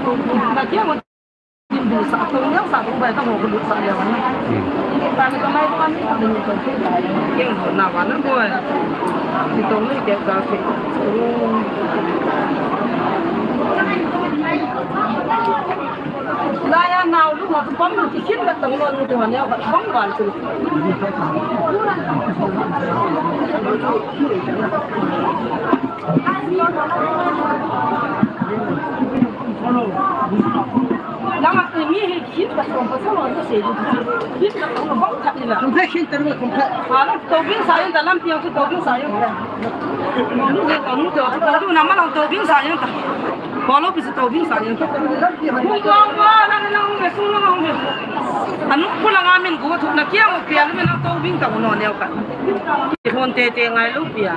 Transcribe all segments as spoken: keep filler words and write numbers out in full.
Na kiang mo tin du sa tong yang sa tong bai ta mo ko lu sa ya na. Hmm. Ni pa ni ka mai ko ni ka ni ko. Kiang mo na wa na ko. Ni tong ni ke ka ke. Laiya nao lu ma tu pam lu ki kit la tang lo lu tu ma neo ka bang wan tu. Lama tu mi hi kit la tang pa sa lo lu se lu. Kit la tang lo bang khat ni la. Kum khat kit la tang lo kum khat. Ha la to bin sa yin ta lam piang tu to bin sa yin. Anu ke tanu ke, tanu nama lang tobing sa yang ta. Polo pisi tobing sa yang ta. Anu pula ngamin gu tu na kia mo kia mi na tobing ta no neo ka. Hon te te ngai lu pia.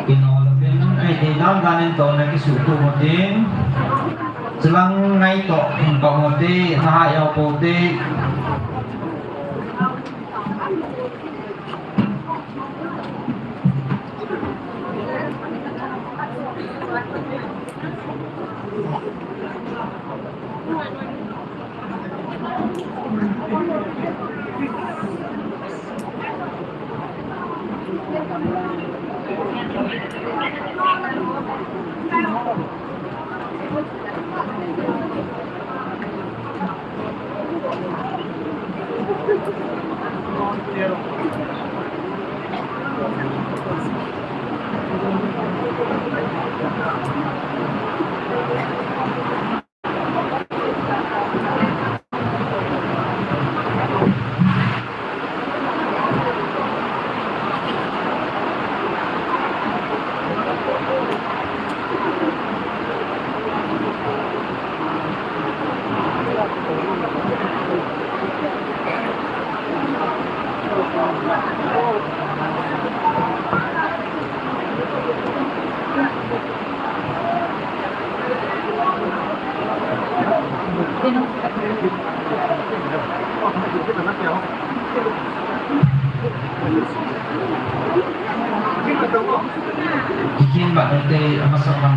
Kino la pin, ai te nau danin to na kisuh tu mo tin. Chulang ngai to, to mo te, na ha yau po te. Kikin ba te amasa ba.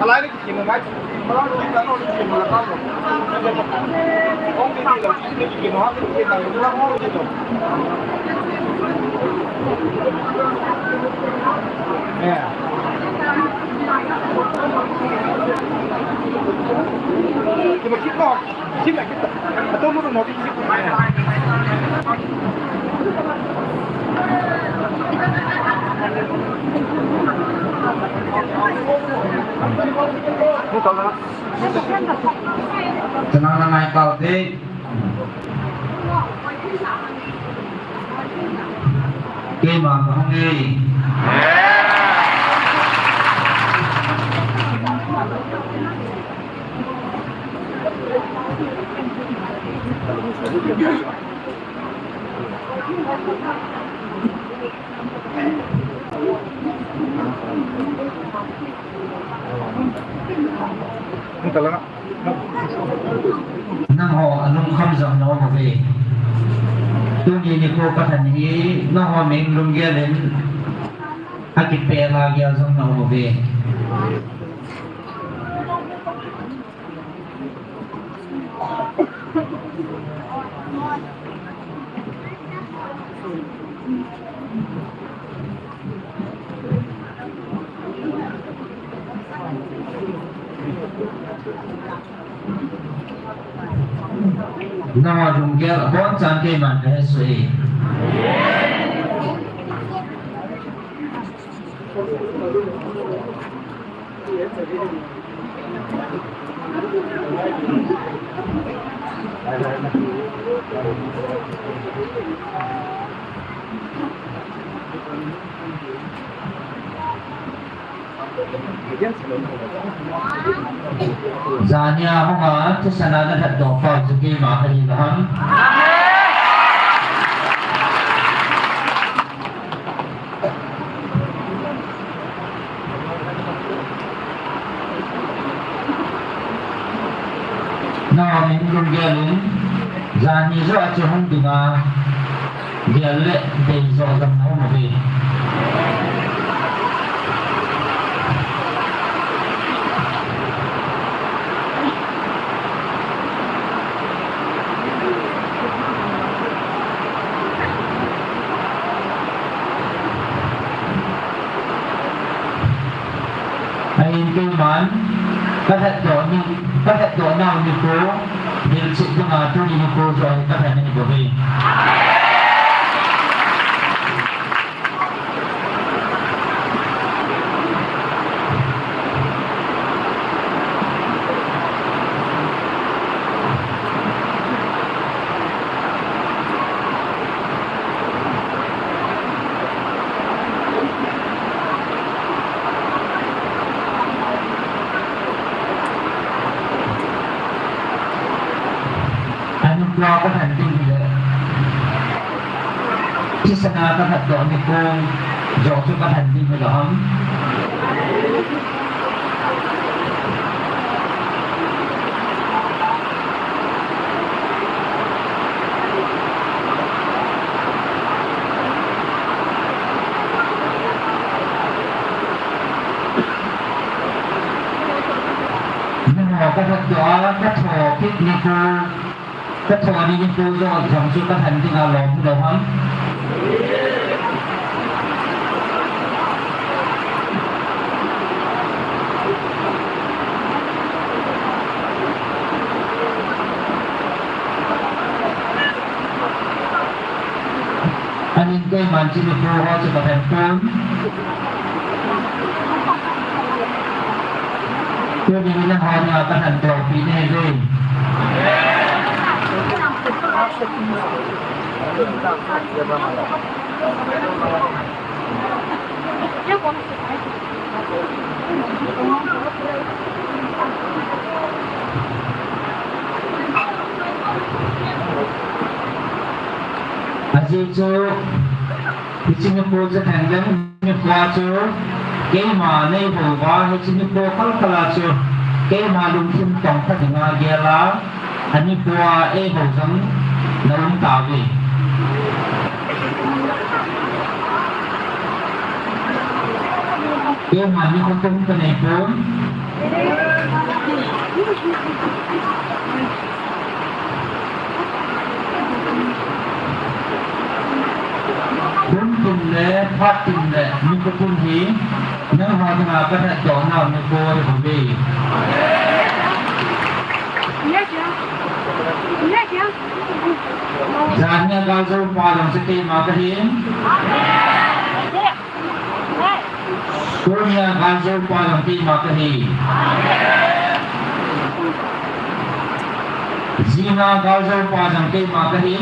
Alai ni kino mai. Chana na ngai pau te. Keima ka hung e. Nangho alungkham jong na um uve. Tuni nikho pathen hi nangho min lunggel in akipel a gel jong na um uve. Nangho lunggel abonchan keiman kahesoh e. Jania hung a thisan a na lhatdoh pau chu keima kahi lou ham? Nangho min lunggel in, jani joh a chu hung ding a, gel le dei joh jong na um uve. Ahin keiman, kalhatdoh ni, kalhatdoh nau nikho, hilchet dinga tuni nikho joh hi kalhen ahi bouve. Ahin kua kalhen ding hile, thisan a kalhatdoh nikho joh chu kalhen ding hilou ham? Nangho kalhatdoh a, katho kit nikho, katho ni nikho joh jong chu kalhen dinga lom hilou ham? Ahin keiman chu nikho ho chu kalhen pon. Tuni nangho dinga kalhendoh pi nahi uve. Ajeh chu, hiche nikho chu thenglem nikho a chu, keima neihou uva, hiche nikho kalkal a chu, keima lungthim tongkha dinga gel a, anikho a eihou jong naum tauve. Keima nikho tum kanei pon. Hun tum le, phat tum le, nikho tum hi, nangho dinga kalhatdoh nau nikho ahi bouve. Jan nia galjou pa jong chu keima kahin. Tuni a galjou pa jong keima kahi. Jing a galjou pa jong keima kahi.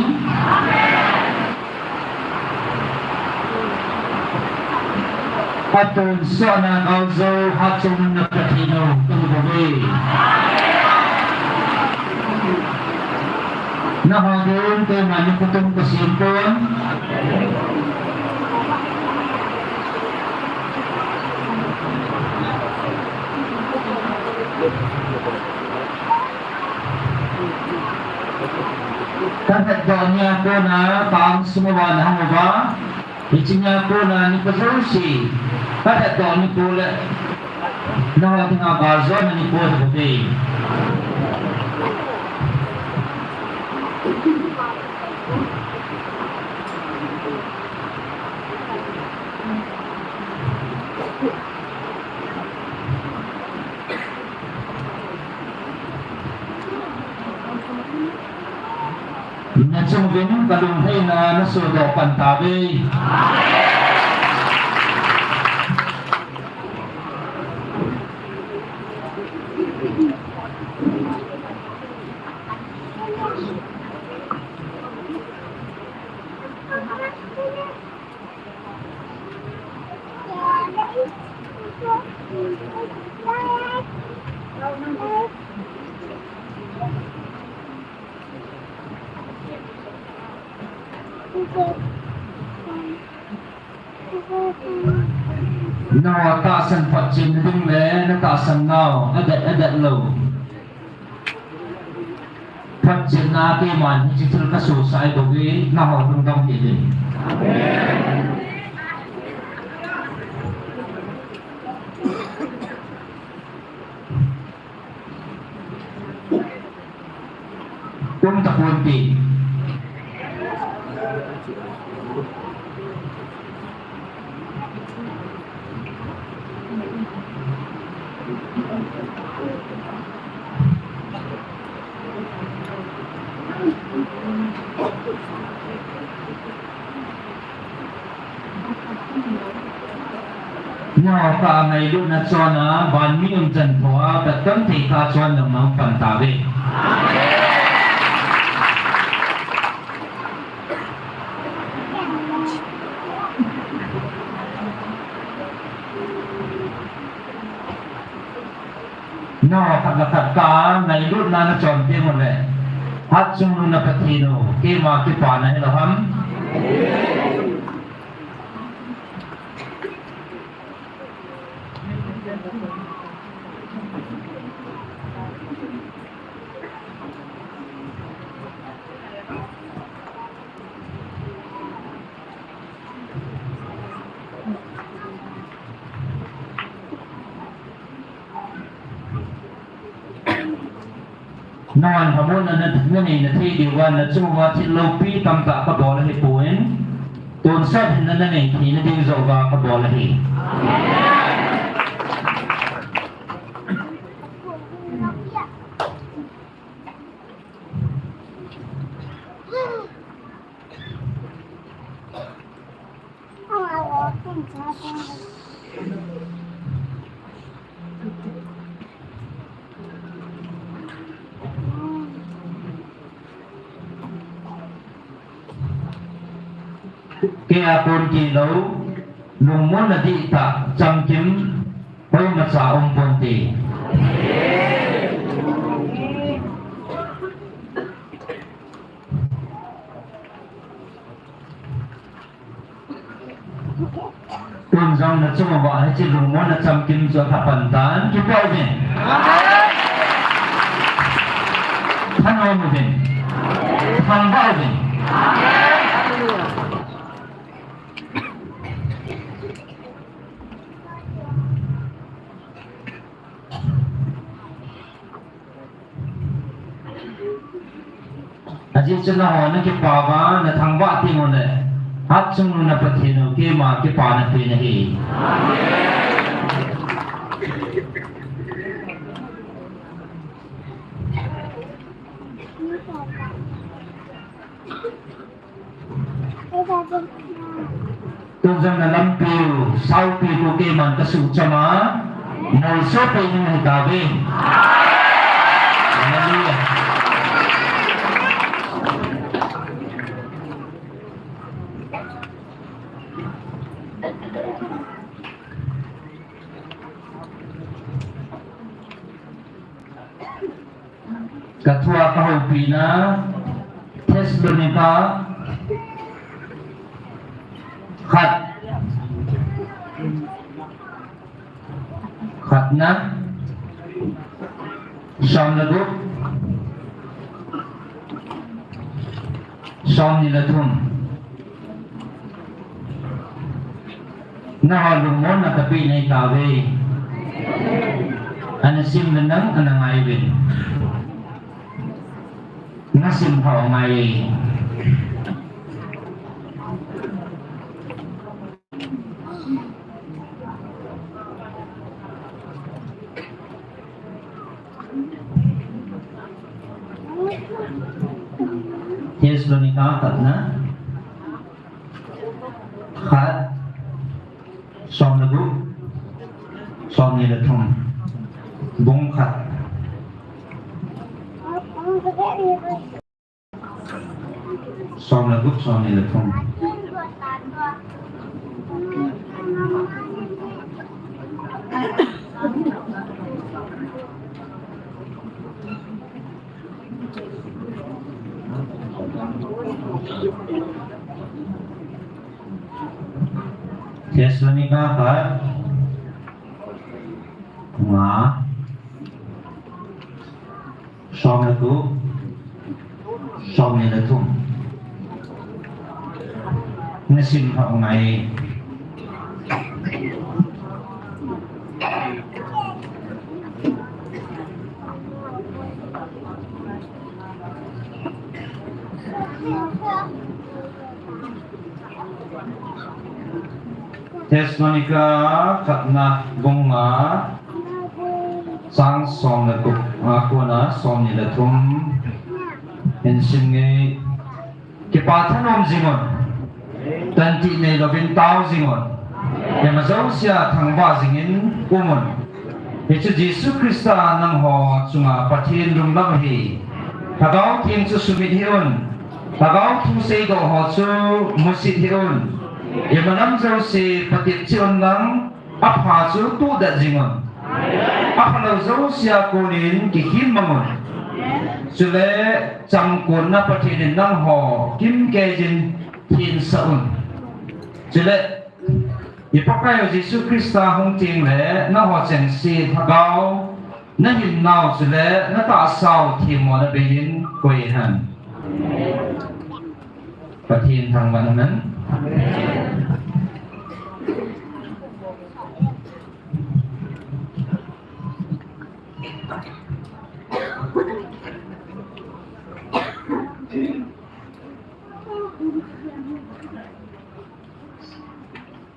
Atonsot na galjou Hatchungnung na Pathen u kahi bouve. Nangho din keima nikho tum kasem pon. Kalhatdoh nia kona, tang sum uva nahung uva. Hiche nia kona nikho jouse kalhatdoh nikho le, nangho dinga galjona nikho ahi bouve. Nachung uvin kalunglhaina nasodoh pan tauve. Nangho tahsan phatchetna ding le natahsan nau adet adet lou. Phatchetna keiman hiche thil kasosah ahi bouve, nangho lungdong hih in. Tum tapon ti. Nangho kah a ngailutna chon a, vanmi umchan thoa, katam thei tah chon jong nahung pan tauve. Nangho khat le khat kah a ngailutna nachon teng uleh, Hatchungnung na Pathen u, keima kipana hilou ham? Nangho lhamonna na, nanei nathei diuva, nachung uva thil loupi tamtah kabol ahipon, tonsot hinna nanei theina ding joh uva kabol ahi. Kei a kon tilou, lungmonna dihtah, chamkim, koimacha um ponte. Tun jong nachung uva hiche lungmonna chamkim chu alha pan tan, kipah uvin. Thanom uvin. Thangvah uvin. Ajeh chu nangho nakipah uva, nathangvah teng uleh, Hatchungnung na Pathen u keima kipana pen ahi. Tun jong nalampiu, saupiu keiman kasuhchama, molso peh ding ahitauve. Hallelujah. Kathua kahoupina, Thessalonica khat, khatna, som le gup, som ni le thum. Nangho lungmonna kapeh nahi tauve. Ana sim le nang ana ngai uvin. Nasim lhah u angai. Thessalonica khatna khat, som le gup, som ni le thum, bung khat. Som le gup, som ni le thum. Thessalonica khat, nga, som le gup, som ni le thum. Nasim lhah u angai. Thessalonica khatna bung nga, chang som le gup a kona som ni le thum. Hin sim nge. Kipah thanom jing un. Tantih neilouvin tao jing un. Ima jousea thangvah jingin um un. Hichu Jesu Christa nangho chunga Pathen lunglam ahi. Lhagao Theng chu sumit hih un. Lhagao thu seidoh ho chu musit hih un. Ima lam jouse patep cheh un lang, apha chu tohdet jing un. Aphalou jousea konin kikhem mang un. Chule chamkonna Pathen in nangho kimkeiyin thensah un. Chule i Pakaiyu Jesu Christa hung tengle nangho chengse lhagao, nahinnau chule natahsau themmona beiyin koi hen. Pathen thangvah in um hen.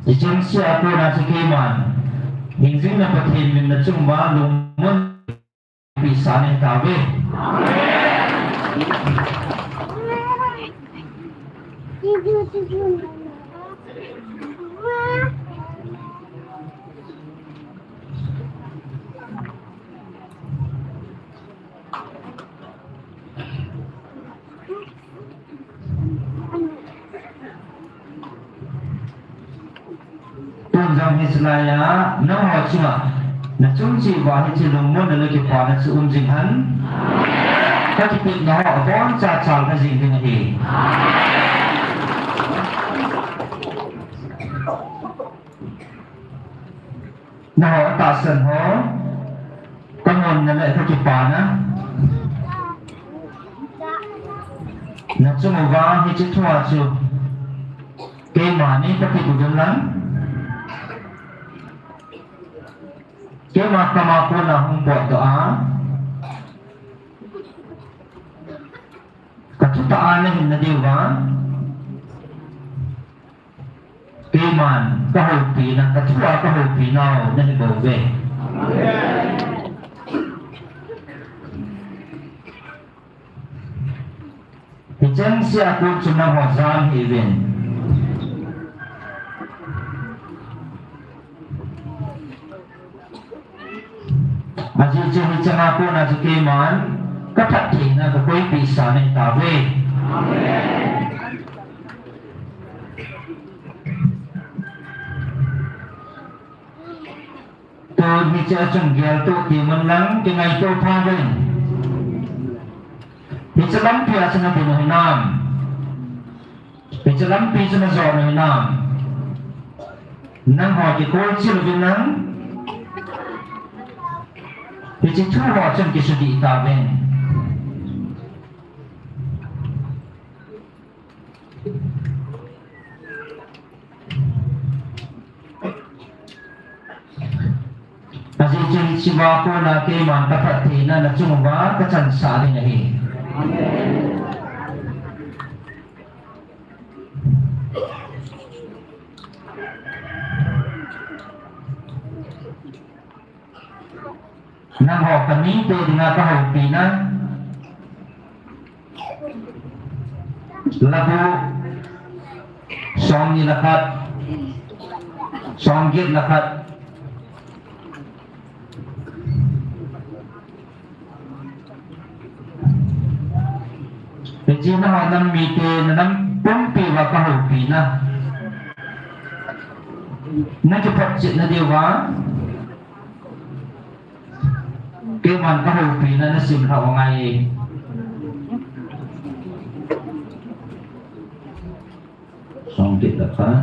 Hichengse a kona chu keiman hingjing na Pathen min nachung uva lungmon peh sah nahi tauve. Tun jong hiche laiya nangho chunga nachung cheh uva hiche lungmonna le kipana chu um jing hen. Kakipehna ho aboncha chalha jing ding ahi. Nangho atahsan ho, kangonna le kakipana. Nachung uva hiche thua chu keima nei kakipeh uvin lang, keima kama kona hung potdoh a, Ka thutah a na hin na diu va. Keiman ka houpi na, ka thu a ka houpi nau na hi bou ve. Hicheng sia kun chu nangho jam hi vin. Ajeh chu hicheng a kona chu keiman ka phattheina ka koipeh sa nei tauve. Tun hiche a chun geltoh ti mun lang kingaito pha vin. Hiche lampi a chu na ding u hinam? Hiche lampi chu na jot u hinam? Nangho kikoi chil uvin lang. Hiche thu ho chun kisudih tauvin. Ajeh chu hiche a kona keiman ka phattheina na chung uva ka chansah ding ahi. Nangho ka mite dinga ka houpi na. Labu, somni le khat, somget le khat. Hiche nangho nam mite na nam pumpi uva ka houpi na. Na kiphotchet na diu va. Keiman ka houpi na na sim lhah u angai e. Somget le khat.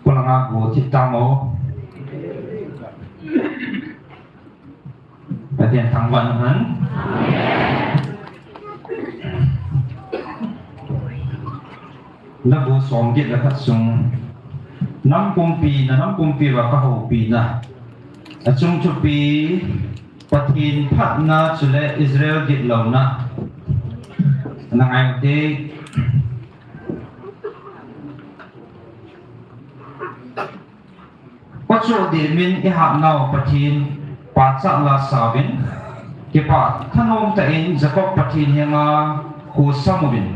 Kolanga go thit tamo. Pathen thangvah in umhen. Labu somget le khat sung. Nam pumpi na, nam pumpi uva ka houpi na. Achung thupi, Pathen phatna chule Israel gitlouna. Na ngai u hite. Pachoh deh min i hatnau Pathen pachat la sauvin, kipah thanom tah in Jacob Pathen henga khosam uvin.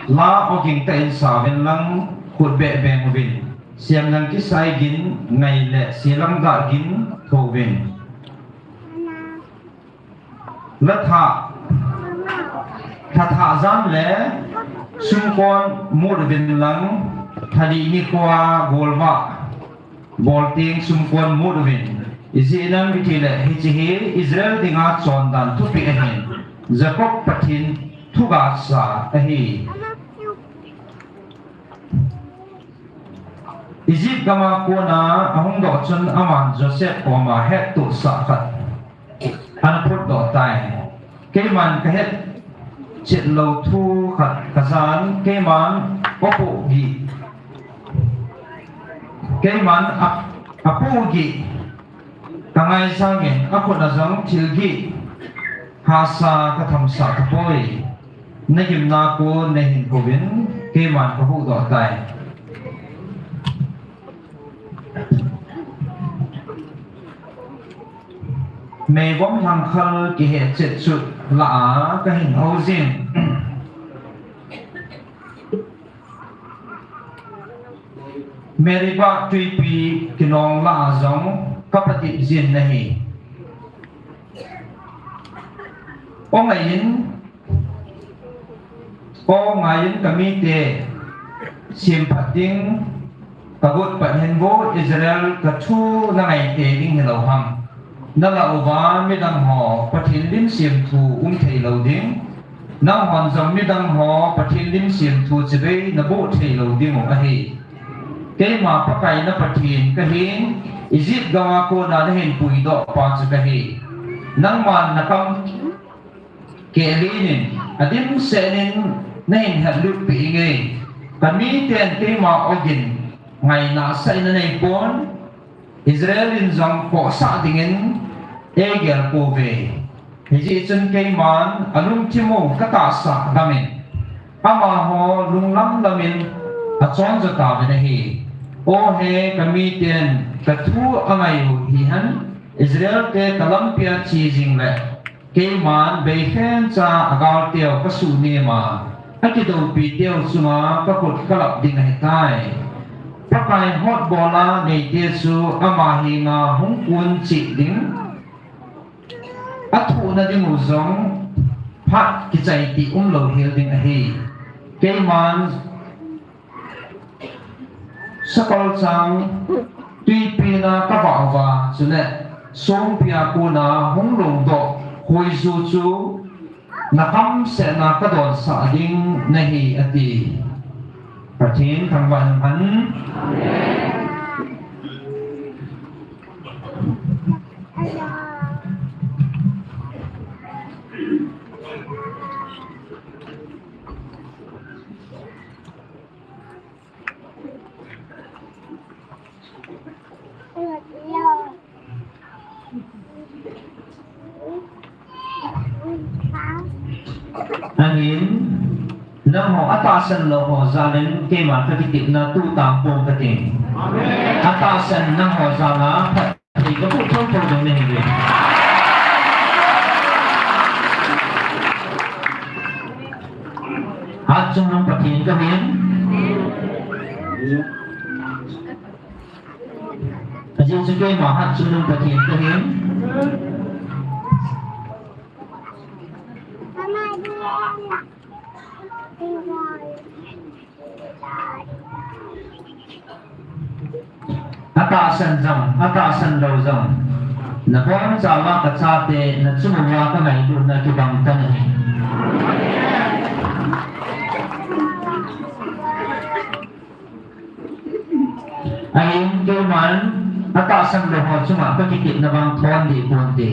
La oging tah in sauvin lang khut beh beng uvin. Siam lang kisai gin ngai le silang dah gin tho uvin. La thah, thathah jan le sumkon mut uvin lang, thalih nikhoa golvah bol teng sumkon mut uvin. Ijeh inem itile hiche hi Israel dinga chondan thupeh ahin, Jacob Pathen thugasa ahi. Egypt gama kona ahung doh chun aman Joseph koma hettohsah khat ana phutdoh tai. Keiman ka hetchet lou thu khat ka jan, keiman apohgih, keiman a, apohgih ka ngaisang in, akhut a jong thilgih hahsa ka thamsah tapoi. Na gimna kon nei hin kouvin, keiman ka huhdoh tai. Meibom lhangkhal kihetchet chu lah a ka hin hou jin. Meribah tuipi kinong lah a jong ka patep jin ahi. Aw ngaiyin, aw ngaiyin ka mite semphat ding ka got pat hen vo Israel, ka thu na ngaite ding hilou ham. Na lah uva midang ho Pathen lim semthu um thei lou ding. Nanghon jong midang ho Pathen lim semthu chibai na boh thei lou ding u ahi. Keima Pakai na Pathen kahin, Egypt gam a kona na hin puidoh pa chu kahi. Nangman na kam keh linin, adimset in na hin hetlut peh inge. Ka miten keima ogin ngaina sah in anei pon, Israel in jong khohsah dingin eigel pouve. Hijeh chun keiman alungthim u ka tahsa damin, amaho lunglam lamin achon jo tauvin ahi. Aw he, ka miten ka thu angai u hihen, Israel te ka lampi a che jing le keiman beikhen cha agal teu ka suhnem a, akidoupi teu chunga ka khut ka lap ding ahitai. Pakai hotbol a neite chu ama henga hung kun cheh ding, athohna ding u jong phat kichai ti umlou hel ding ahi. Keiman Sakol chang tuipi na ka vah uva, chule songpi a kona hung longdoh khoiju chu na kamsetna ka donsah ding nahi, ati. Pathen thangvah in umhen. Ahin, nangho atahsan lou ho jal in keiman ka kitepna tu tang pong kati. Atahsan nangho jal a phat thei ka pu thong thong ding nahi ve. Hatchungnung Pathen kahin. Ajeh chu keima hatchungnung Pathen kahin. Atahsan jong, atahsan lou jong, nabonchauva ka chate nachung uva ka ngailutna kibang tan ahi. Ahin keiman atahsan lou ho chunga ka kitepna vang thon deh ponte.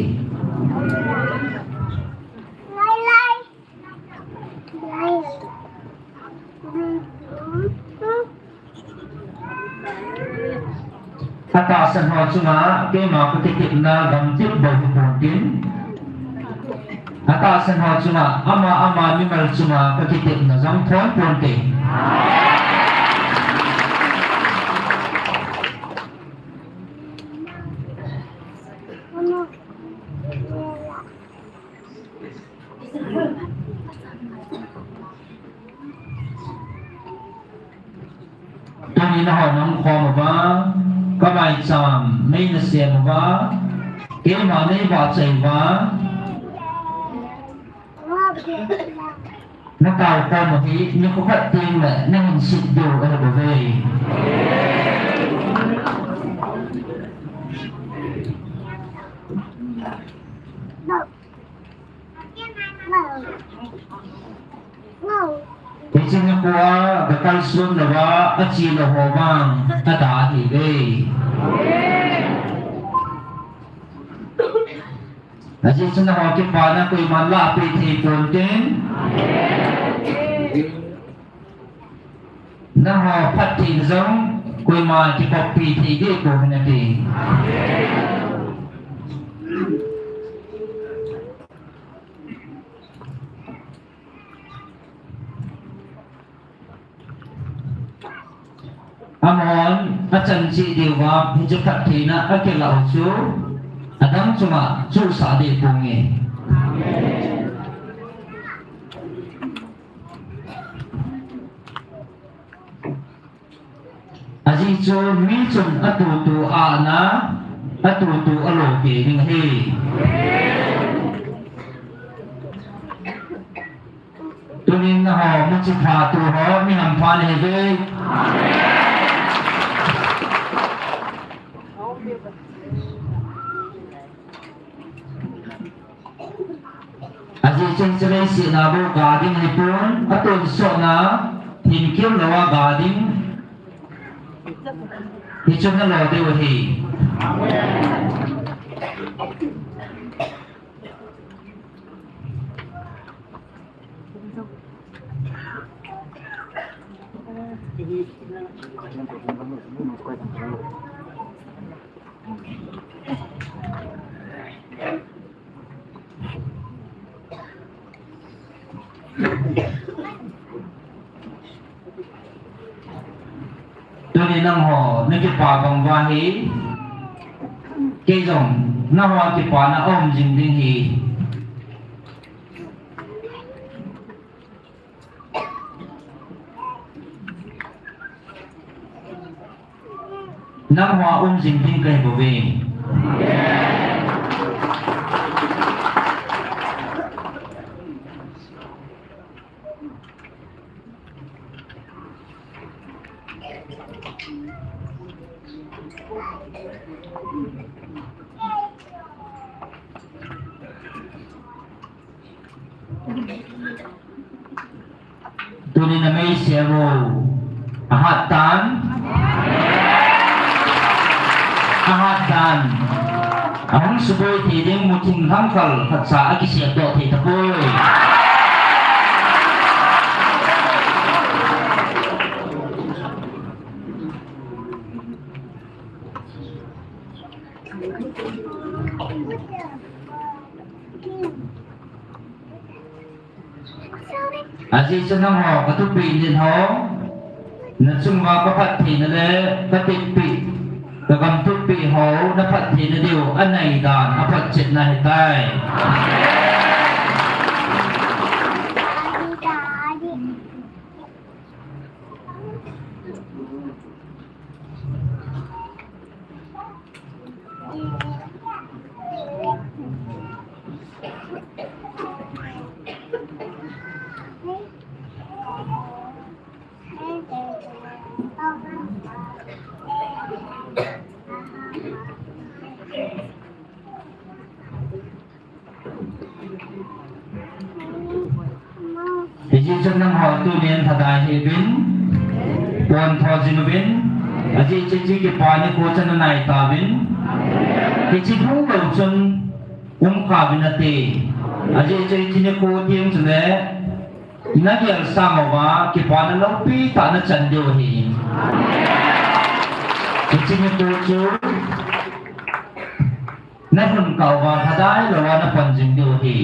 Atahsan ho chunga keima ka kitepna gamtep bou hi pontin. Atahsan ho chunga ama ama mimal chunga ka kitepna jong thon ponte. Tuni nahon nahung khom uva, ka maicham nei nasem uva, keima nei vahchoi uva, natao khom u hi nikho khat teng le nahin sut diu ahi bouve. Hiche nikho a gakalson louva ache lou ho vang ada ahiuve. Ajeh chu nangho kipana koiman lahpeh thei ponte. Nangho phattheina jong koiman kikoppi thei deh pouvin ati. Amahon achan cheh diuva hiche phattheina akilah u chu adang chunga chuhsah deh ponge. Ajeh chu mi chun atutu ana, atutu alo kei ding ahi. Muchi pha tu ho, mi hampha nahiuve. Ajeh chu hiche leiset a bou ga ding ahipon, atonsot na, themkhat louva ga ding. Hichu nalo diu ahi. Tuni nangho nakipa bang uva hi, kei jong nangho kipana aum jing ding ahi. Nangho a um jing ding kahi bouve. Tuni namei sel u ahat tan. Ahat tan. Ahung suboi thei ding muthim lhangkhal khatcha akisel doh thei tapoi. Ajeh chu nangho kathupi nin ho, nachunguva kaphattheina le katepeh, kagamtupeh ho naphattheina diu anaidan aphatchetna ahitai. Hijeh chun nangho tunin lhadai hih uvin, pontho jing uvin, ajeh chu hiche kipa nikho chu nanai tauvin, hiche lhung lou chun um kha uvin nate, ajeh chu hiche nikho teng chule nagel sang uva kipana loupi tah nachan diu ahi. Hiche nikho chu nalhun kah uva lhadai louva napan jing diu ahi.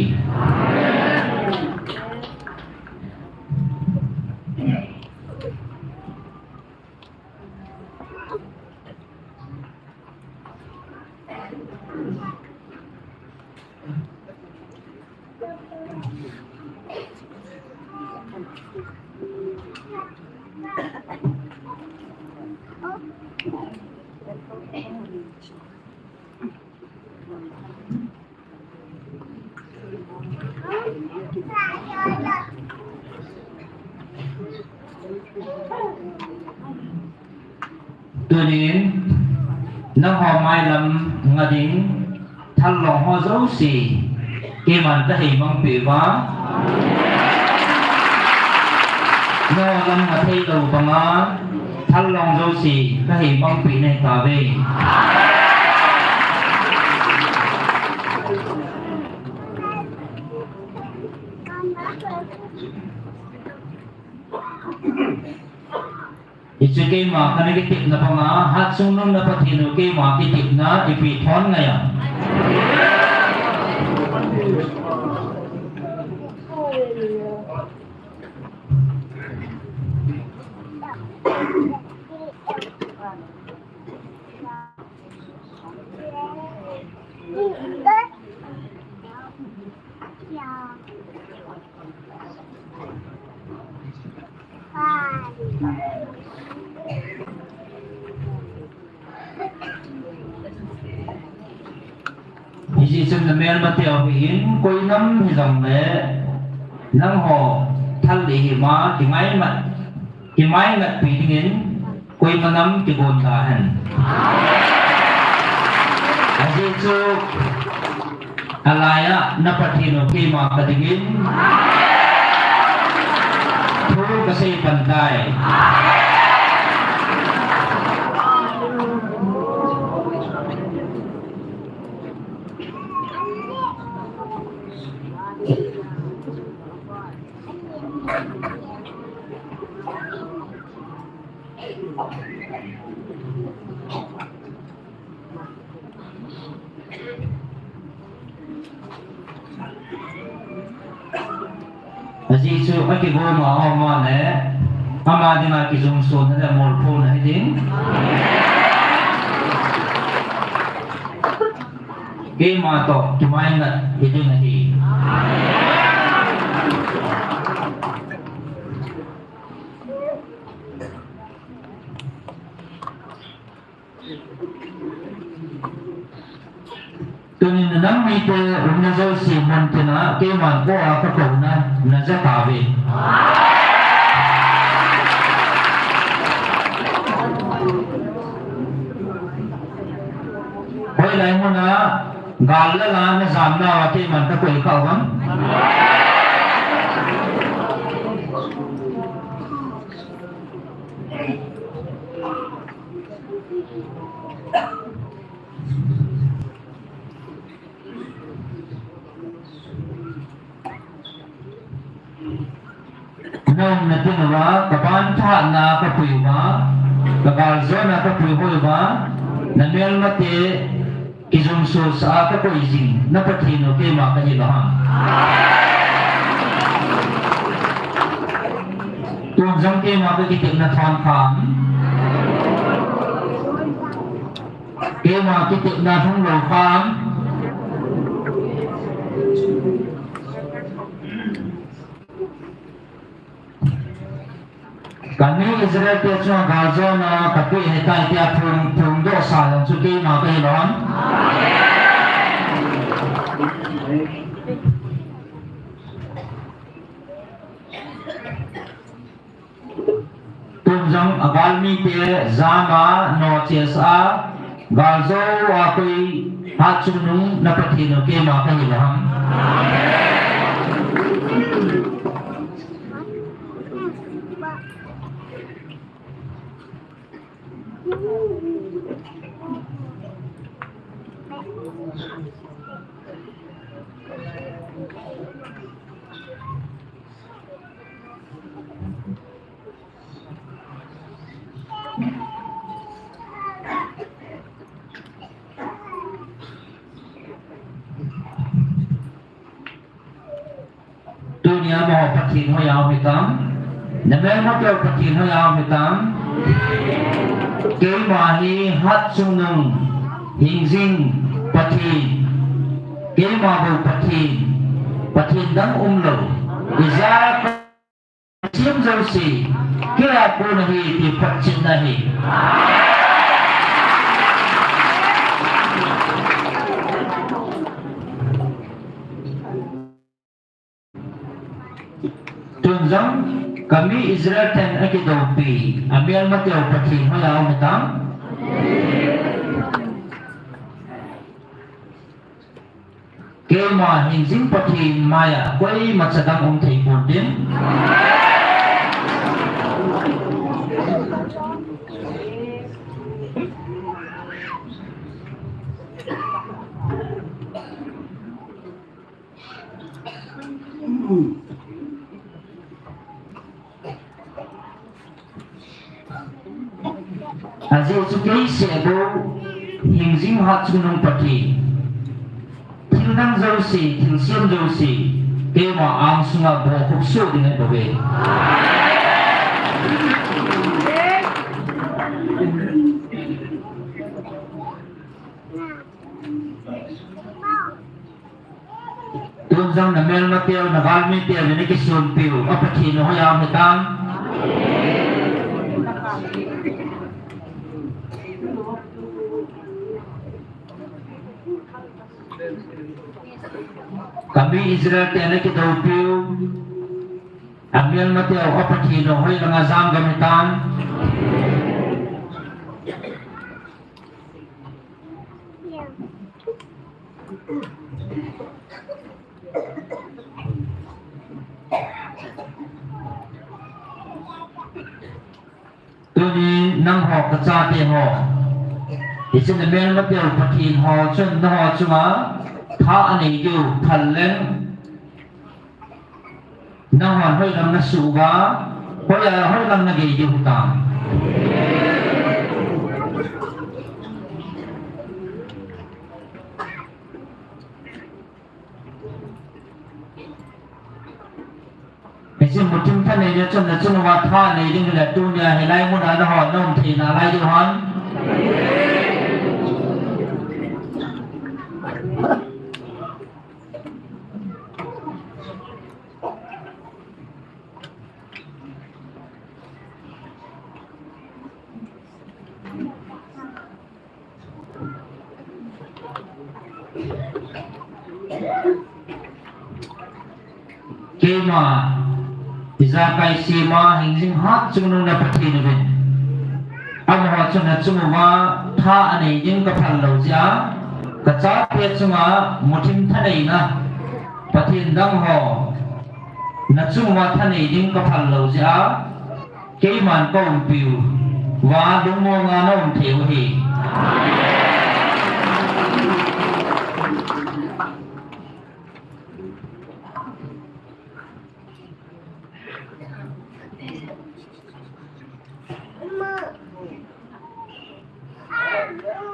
Tunin, nangho mailam nga ding, thallong ho jouse, keiman kahei mangpeh uva. Nangho lam nga theilou banga, thallong jouse, kahei mangpeh nahi tauve. Hichu keima kana kitepna banga, Hatchungnung na Pathen u keima kitepna, ipi thon ngai am. Hijeh chun namelmateu hin, koi lam hijongle, nangho Thal le hima, kimai mat, kimai mat pi dingin, koima nam kigon ta hen. Ajeh chu, alai a, na Pathen u keima ka dingin, thu ka sei pan tai. Ajeh chu akigom a um a le, ama dinga kijumsona le molphona hi ding. Keima toh kimaina hi ding ahi. Tunin na nam mite umna jouse mun tina keiman ko a ka kouna na ja tauve. Hoilai muna gal le la na jamna uva keiman ka koi kha uvem. Na umna tin uva, ka ban thahatna ka pui uva, ka galjona ka pui hoi uva, na melmate kijumso sa a ka koi jing, na Pathen u keima ka hi lou ham. Tun jong keima ka kitepna thon kham. Keima kitepna thong lou kham. Ka mi Israel te chunga galjona ka pui ahitai tia phong, phongdoh sa jong chu keima ka hi lou ham. Tun jong a galmite jama noches a, galjou a koi hatchungnung na Pathen u keima ka hi lou ham. Tunia mo Pathen hoiya um hitam. Na melmate u Pathen hoiya um hitam. Keima hi hatchungnung hingjing Pathen. Keima bou Pathen. Pathen dang umlou. Ija Pathen jouse, kei a kon ahi ti photchetna ahi. Tun jong, ka mi Israel ten akidoupi, a melmate u Pathen hoiya um hitam. Keima hingjing Pathen maiya koima chadang um thei pon tin. Ajeh chu kei seh bou hingjing hatchungnung Pathen. Thil dang jouse, thil sem jouse, keima angsunga bohkhup soh ding ahi bouve. Tun jong na melmateu, na galmiteu, na kisonpiu, a Pathen u hoiya um hitam. Ka mi Israel te na kidoupiu, Amelmateu a Pathen u hoilanga jam gam hitam. Tuni nangho kachate ho, hiche amelmateu Pathen ho chun nangho chunga tha anei diu phal leng, nangho hoilang nasuh uva, hoi a hoilang nagei diu hitam. Hiche muthim thaneina chun nachung uva tha nei ding le tunia hilai muna nangho naum thei nalai diu ham. Keima ijakai sema hingjing hat chungnung na Pathen uvin, amaho chun nachung uva tha anei ding kaphal lou jeh a, kachate chunga muthim thaneina Pathen dang ho nachung uva thanei ding kaphal lou jeh a, keiman kaumpiu va lungmonga naum thei u ahi.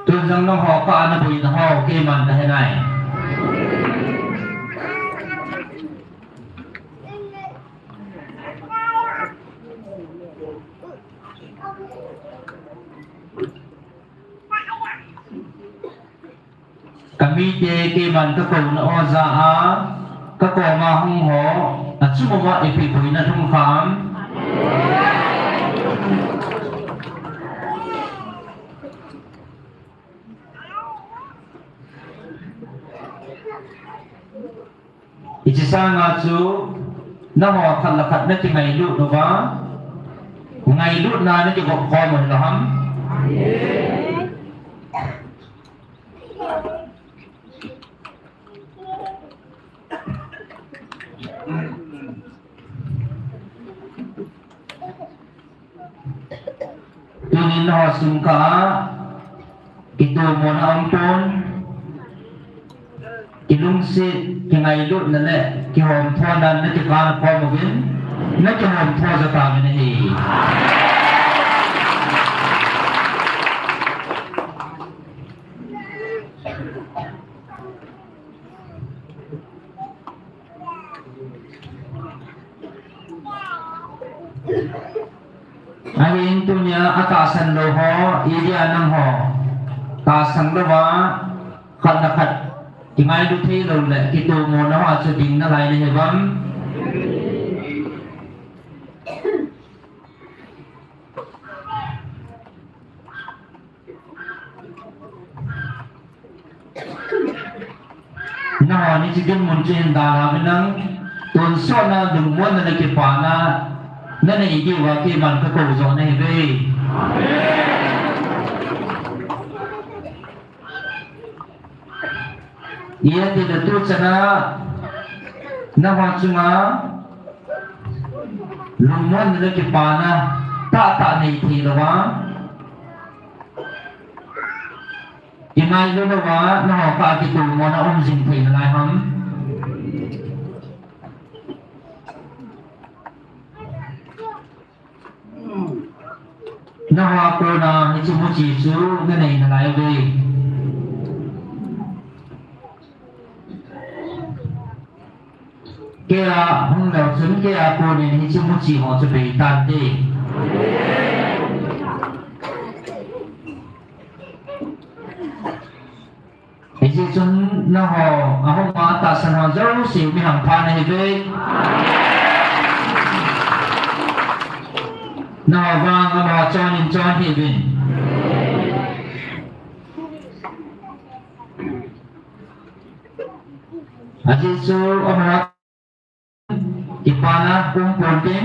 Tun jong nangho kah a naboina ho keiman kahe nai. Kamite keiman kakouna o jeh a, kakoma hung ho, achung uva ipi boina lhung kham. Hiche sanga chu nangho khat le khat nakingailut uva, ngailutna nakigop khom u hilou ham. Tunin nangho sung kah a kitomona aumpon, kilungset, kingailutna le kihomthona nakikan khom uvin, nakihomtho jo tauvin ahi. Ahin tunia atahsan lou ho, idia nangho tahsan louva, khat le khat kingailu thei lou le kitomona hoa chu ding nalai nahi uvam. Nangho hiche dinmun chu hin dalha uvin lang, tonsot na lungmonna le kipana nanei diuva keiman kakou jo nahiuve. Ijeh inem itile tuchan a nangho chunga lungmonna le kipana tahtah nei thei louva, kingailu louva, nangho kah a kitomona um jing thei nalai ham. Nangho a kona hiche muchi chu nanei nalai uve. Kei a hung leu chun kei a konin hiche muchi ho chu bei tante. Hijeh chun nangho ahung a tahsan ho jouse mi hampha nahiuve. Nangho vang amaho chon in chon hih uvin. Ajeh chu amaho Kipana um pontin.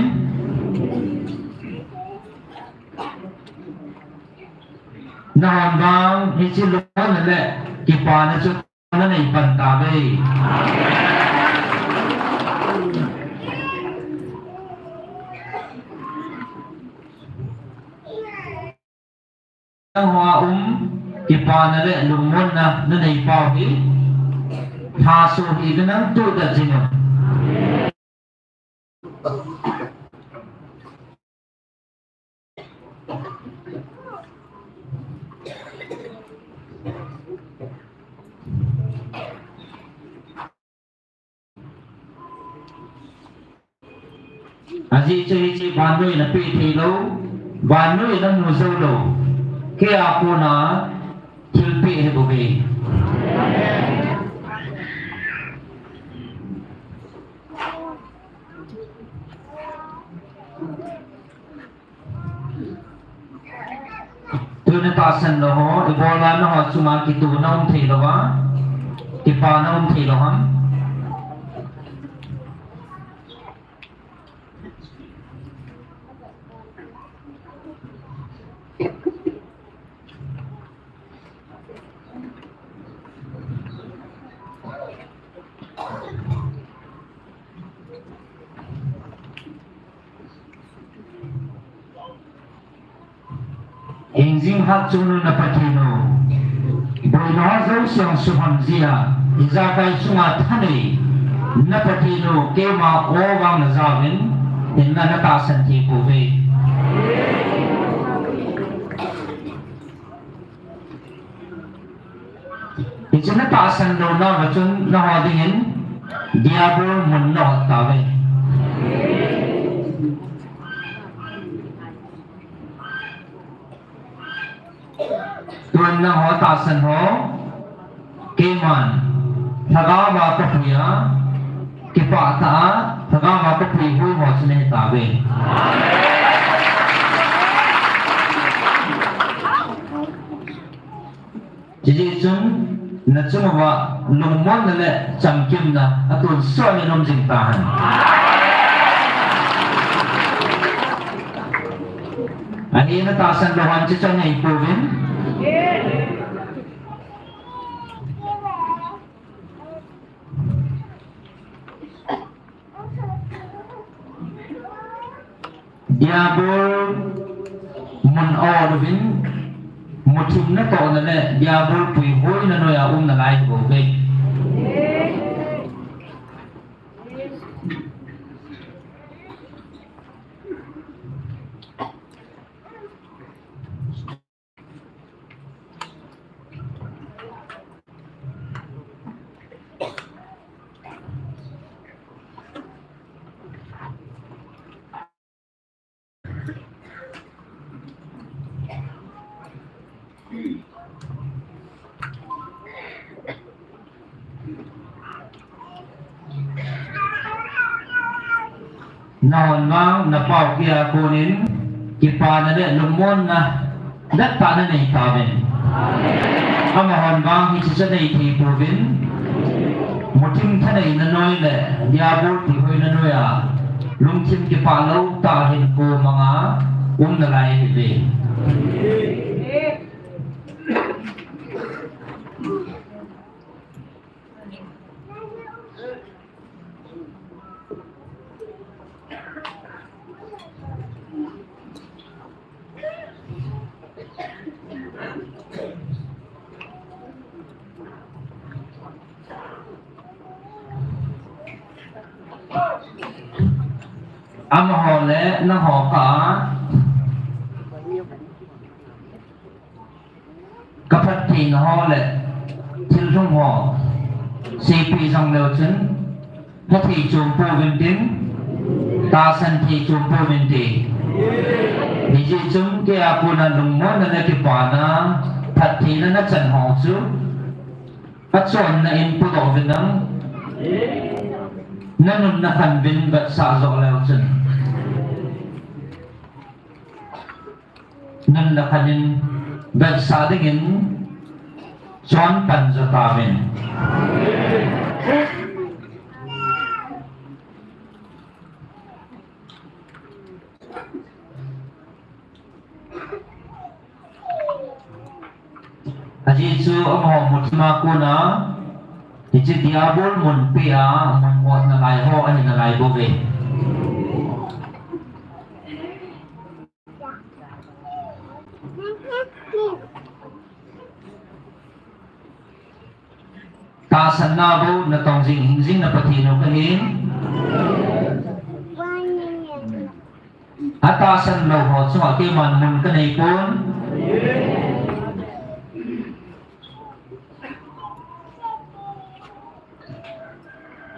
Nahon vang hiche lungmonna le kipana chu nanei pan tauve. Nangho a um kipana le lungmonna nanei pau hi, lhaso hi kanang tu ta jing u. Ajeh chu hiche vannoiya napeh thei lou, vannoiya namu jou lou, keiya kona thilpeh hi bou ve. Tuna tahsan lou ho, ibola nangho chunga kitohna um thei louva, kipana um thei lou ham? Hingjing hatchungnung na Pathen u, boina ho jouse suham jia, ijakai chunga thanei na Pathen u, keima o vang najaovin, hinla natahsan thei pouve. Hiche natahsan louna uva chun nangho dingin Diabol mun nahot tauve. Tun nangho tahsan ho, keiman lhagaova kapui a, kipah tah a lhagaova kapui hoi ho chu nahi tauve. Hijeh chun nachung uva lungmonna le chamkimna atonsot in um jing tahen. Ahi, natahsan lou hon chu chan nei pouvin. Diabol mun a ot uvin, muthim natohna le Diabol puihoina noiya um nalai bouve. Nahon vang napao keiya konin kipana le lungmonna vettah nanei tauvin. Amahon vang hiche chu anei thei pouvin. Muthim thaneina noi le Diabol puihoina noiya lungthim kipah lou tah hinkho manga um nalai ahiuve. Amaho le nangho kah a kaphattheina ho le thil lhung ho seipeh jong leu chun, phatthei chom pouvin tin, tahsan thei chom pouvin te. Hijeh chun keiya kona lungmonna le kipana, phattheina nachan ho chu achonna in podoh uvin lang, nanun nakhan uvin vetsah joh leu chun. Nun le khan in vetsah dingin chonpan jo tauvin. ho muthima kona, hiche Diabol munpi a, mun otna lai ho, ahi nalai bouve. Tahsanna bou natong jing, hing jing na Pathen u kahin. Atahsan lou ho chunga keiman mun kanei pon.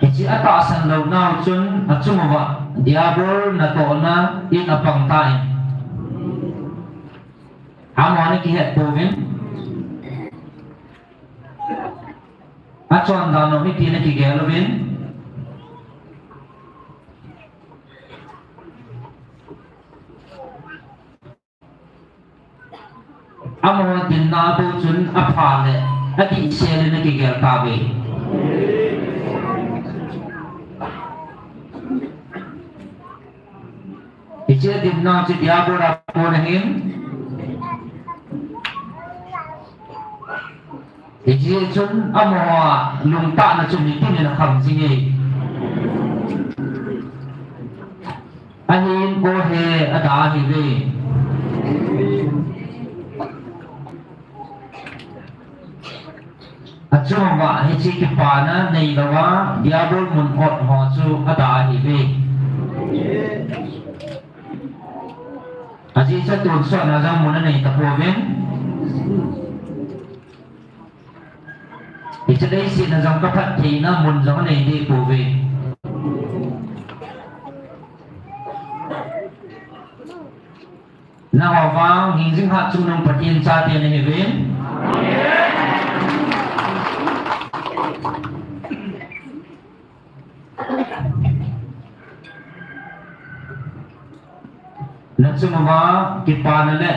Hiche atahsan lou nau chun achung uva Diabol natohna in apang tan. Amahon akihet pouvin. Achondan u hiti nakigel uvin. Amaho dinna bou chun apha le adih sel in akigel tauve. Hiche dinna chu Diabol a kon ahin. Hijeh chun amaho lungtah na chu mitin in akham jing e. Ahin o he ada ahiuve. Achunga hiche kipana neilouva Diabol mun ot ho chu ada ahiuve. Ajeh chu tonsot na jong mun anei tapouvin. Hiche leiset a jong kaphattheina mun jong anei deh pouve. Nangho vang hingjing hatchungnung Pathen chate nahiuvin. Nachung uva kipana le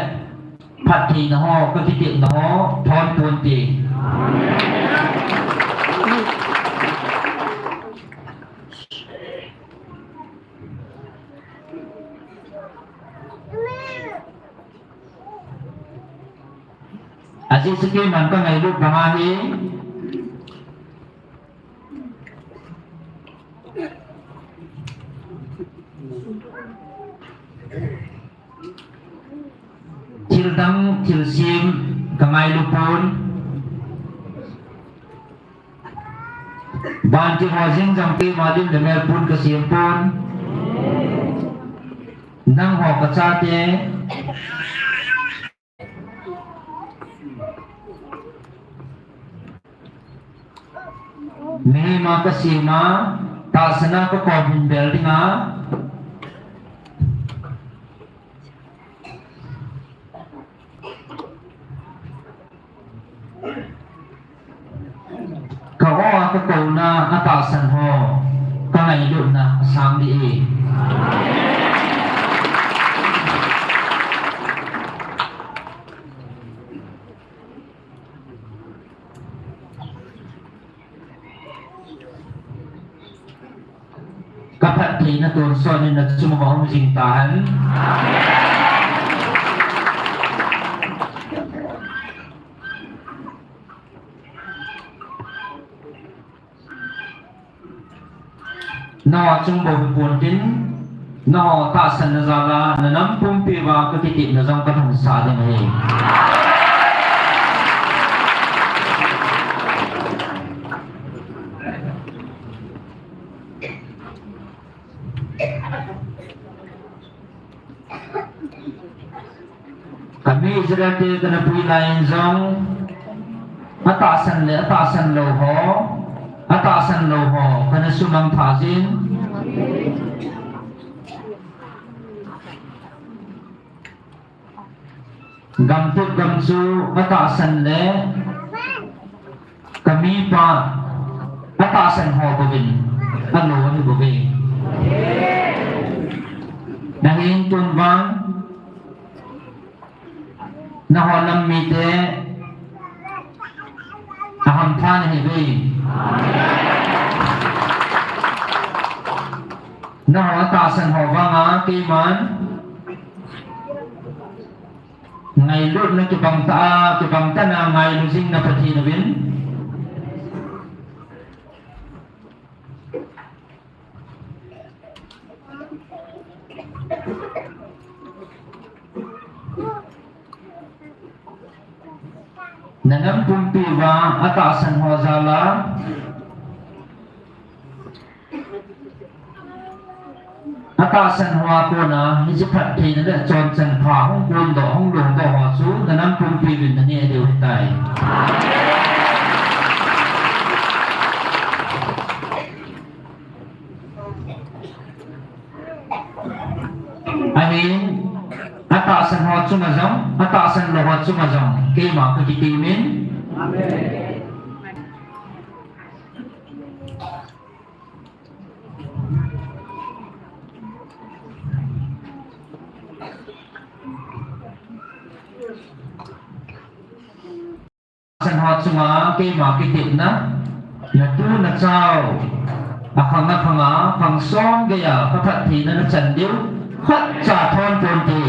phattheina ho, kakitepna ho thon ponte. Ajeh chu keiman kangailut banga hi thildang thilsem kangailu pon. Vantil ho jeng jong keima lim le mel pon kasem pon. Nangho kachate. Mihem a kasem a, tahsan a kakom hin bel dinga. Ka-o a kakouna atahsan ho, kangailutna asang dih e. Kaphattheina tonsot in nachung uva um jing tahen. Nangho chung bou hipontin, nangho tahsanna jal a, nanam pumpi uva kakitepna jong kalhunsah ding ahi. Kami Israel te kana pui lai in jong, atahsan le atahsan lou ho, atahsan lou ho kana sumang tha jin. Gamtep gam chu atahsan le kamipa atahsan ho bouvin alou ahi bouve. Nahin tun vang nangho nam mite ahampha nahiuve. Nangho atahsan ho vanga keiman Ngailutna kibang tah a, kibang tah a ngailu jing na Pathen uvin. Na nam pumpi uva atahsan ho jal a, atahsan ho a kona hiche phattheina le chonchan pha hung kondoh, hung longdoh ho chu na nam pumpi uvin na neh diu ahitai. Ahin, atahsan ho chunga jong, atahsan lou ho chunga jong keima kakitem in. Amen. Atahsan ho chunga keima kitepna, na tu na chao, akhang akhang a, khang som gei a kaphattheina na chan diu khatcha thon ponte.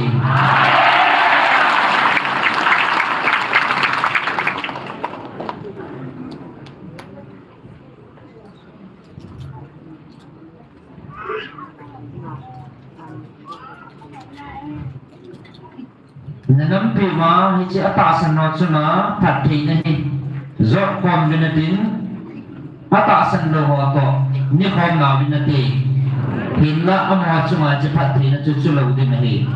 Na nampi uva hiche atahsan ho chunga phattheina hi jotkhom uvin natin, atahsan lou ho toh nekhom nauvin nate. Hinla amaho chunga hiche phattheina chu chulou ding ahi.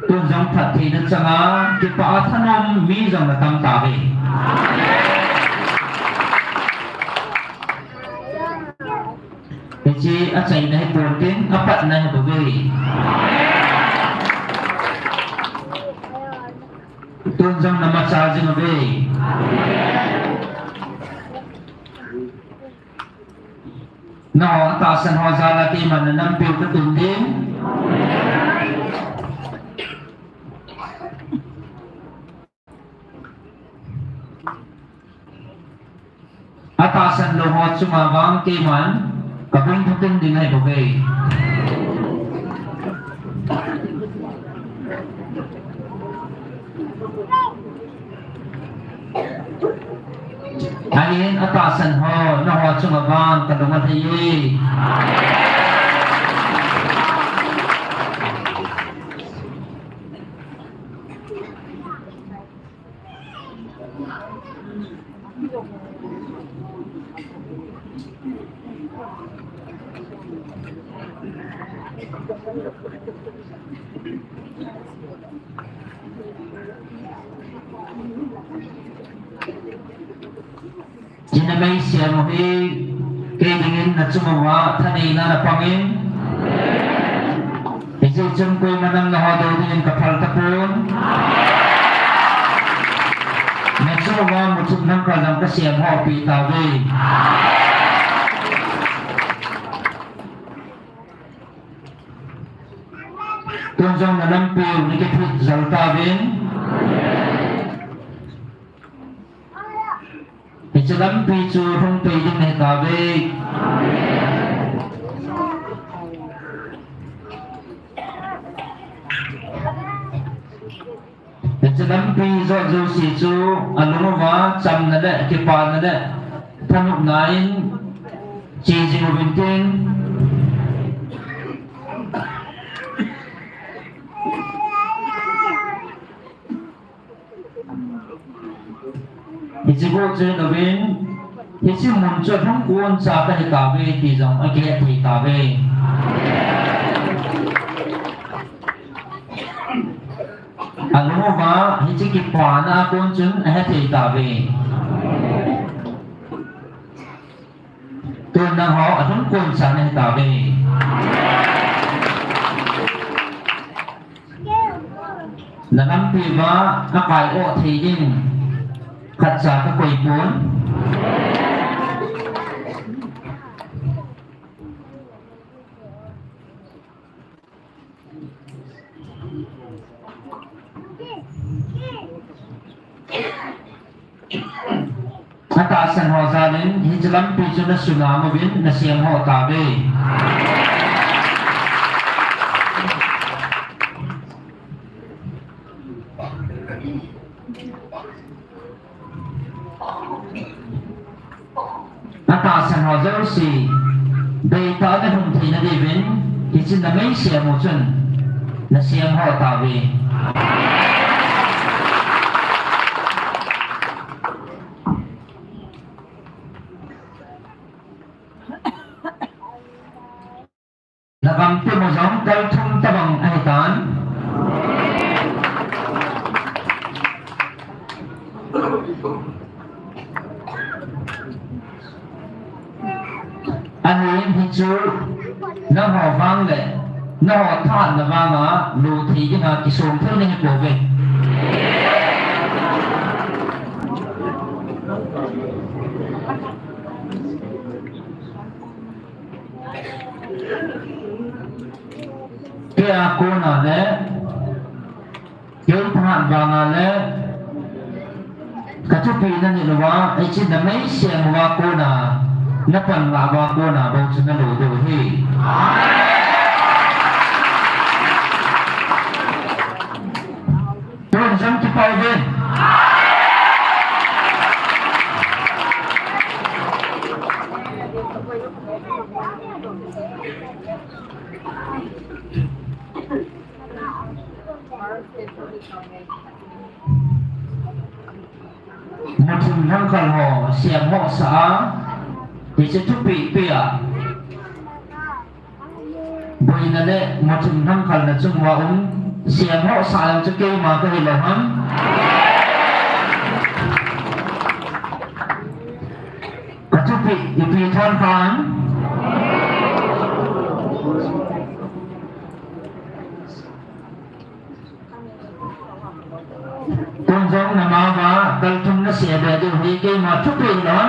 Tun jong phattheina changa kipah a thanom mi jong natam tauve. Hiche achaina hi ponte, apatna hi bouve. Tun jong namachal jing uve. Nangho atahsan ho jal a keiman na nampiu katun ding. Atahsan lou ho chunga vang keiman kabung katun ding ahi bouve. Ahin atahsan ho, nangho chunga vang kalung alhai e. Hiche namei siam u hi kei dingin nachung uva thaneina napangin, hiche chun koima nam naho dou dingin kaphal tapon. Nachung uva muthim nangkal dam kasiam ho peh tauve. Tun jong na nampiu nakithut jal tauvin. Hiche lampi chu lhung pei ding nahi tauve. Hiche lampi jot jouse chu alung uva chamna le kipana le thanopna in che jing uvin tin. Hiche go chu hin uvin, hiche mun chu alhung kon cha kahi tauve ti jong akihet thei tauve. Alung uva hiche kipana a kon chun ahe thei tauve. Tun nangho alhung kon cha nahi tauve. Na nampi uva akai o thei ding khatcha kakoi pon. Tahsan ho jal in, hiche lampi chu na sunam uvin, na sem ho tauve. Atahsan ho jouse, deitah a na lhung theina diuvin, hiche na mei sem u chun, na sem ho tauve. Na gamtep u jong kal thum tabang ahitan. Ahin hichu nangho vang le nangho thahatna vanga lo thei dinga kisom thei nahi pouve. Kei a kona le, kei thahat vanga le, ka thupeh na nit uva, hiche na mei sem uva kona, na panlah uva kona bou chu na lo diu ahi. Tun jong kipah uvin. Mothim lhangkhal ho, sem ho sah a, hiche thupeh peh a. Boina le mothim lhangkhal na chung uva um, sem ho sah jong chu keima kahi lou ham? Ka thupeh ipi thon khan. Tun jong na mama kal thum na sem be diu hi keima thupeh lou.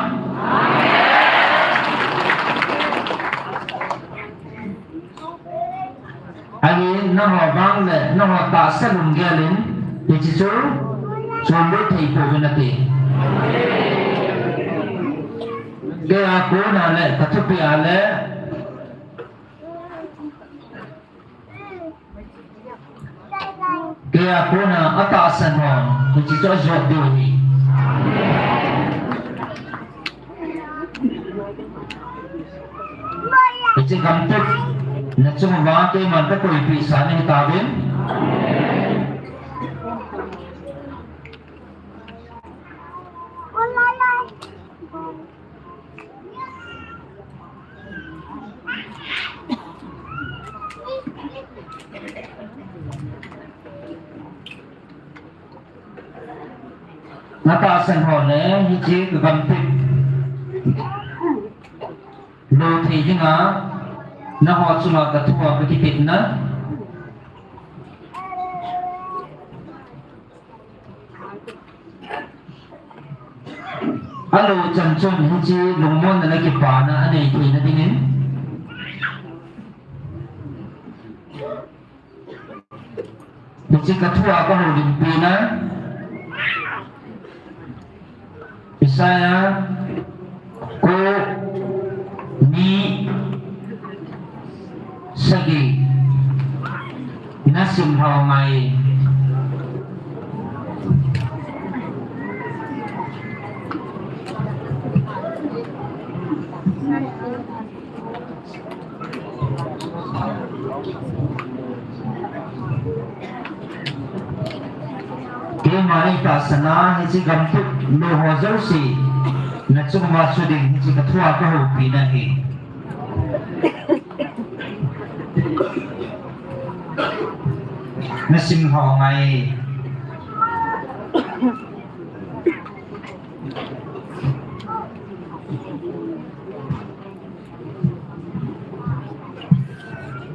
Ahin nangho vang le nangho tahsa lunggel in hiche chu chonlut thei pouvin nate. Kei a kona le ka thupeh a le Kei a kona atahsan hon, hiche chu ajot diu ahi. Hiche gamtep na chung uva keiman kakoipeh sa nahi tauvin. Natahsan ho le hiche ka gamtep lo thei dinga nangho chunga ka thua ka kitepna. Alo chan chun hiche lungmonna le kipana anei theina dingin, hiche ka thua ka houlimpi na, Isaiah ko ni sagi na sim lhon ngai. Keima nei tahsan a hiche gamtep lo ho jouse na chung uva chu ding hiche ka thua ka houpi na hi. Na sim lhon ngai.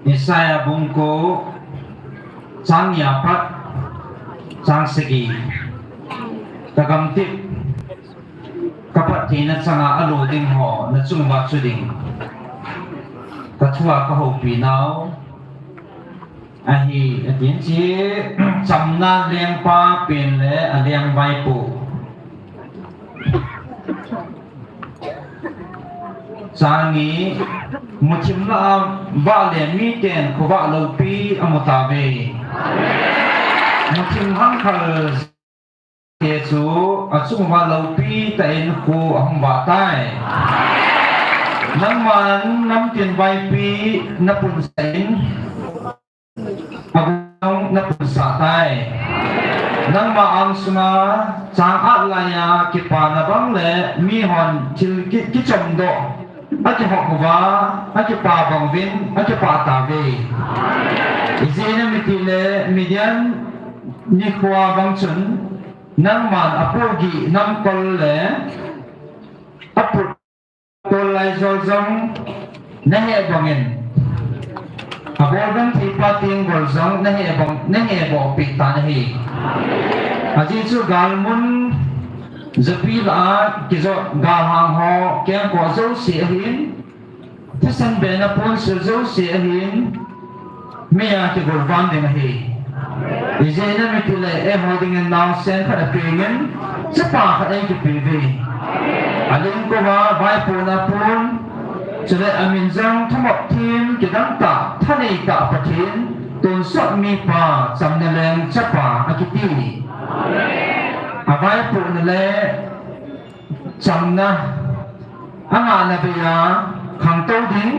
Isaiah bung ko chang ni apat chang sagi. Ka gamtep ka phattheina changa alo ding ho na chung uva chu ding ka thua ka houpi nau ahi, atin, hiche chamna lengpa pen le alengvaipo. Chang ni, muthim lah a vale miten khovah loupi amu tauve. Muthim hangkhal te chu achung uva loupi tah in kho ahung vah tai. Nangman namtin vaipi napunsah in, agong napunsah tai. Nangma angsunga chang at laiya kipana bang le mihon thil ki, kichomdoh akihop uva, akipah bang uvin, akipah tauve. Ijeh inem itile Midian nikhoa bang chun nangman apohgih namkol le apoh Paul Laijol jong naheh bangin, abol bang theipa tenggol jong naheh bang, naheh boh peh tan ahi. Ajeh chu galmun japi lah a kijot galhang ho kengkoh jouse ahin, thisan bena ponsil jouse ahin, meiya kigolvan ding ahi. Ijeh inem itile eiho dingin naosen khat apengin, chapa khat eikipeh uve. Alengkouva vaipohna pon, chule amin jong thumop them kidang tah, thanei tah Pathen, tonsot mipa, chamna leng chapa akiti. Avaipohna le chamna angahna beiya khangtou ding,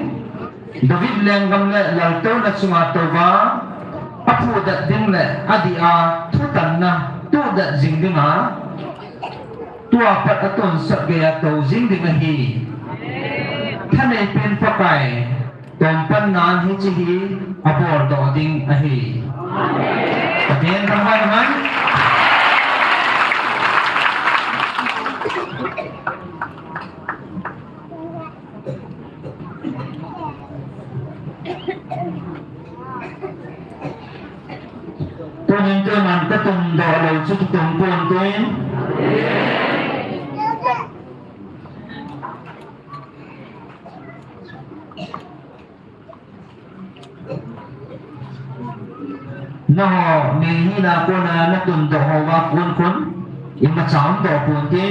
David lenggam le laltouna chunga touva aphudet ding le adih a thutanna tohdet jing dinga, tua pat atonsot geiya tou jing ding ahi. Thaneipen Pakai tompannan hiche hi aboldoh ding ahi. Pathen thangvah in. Tunin keiman katumdoh lou chu kitum ponte. Nangho mihem hina kona natumdoh houva kon kon imacha umdoh ponte.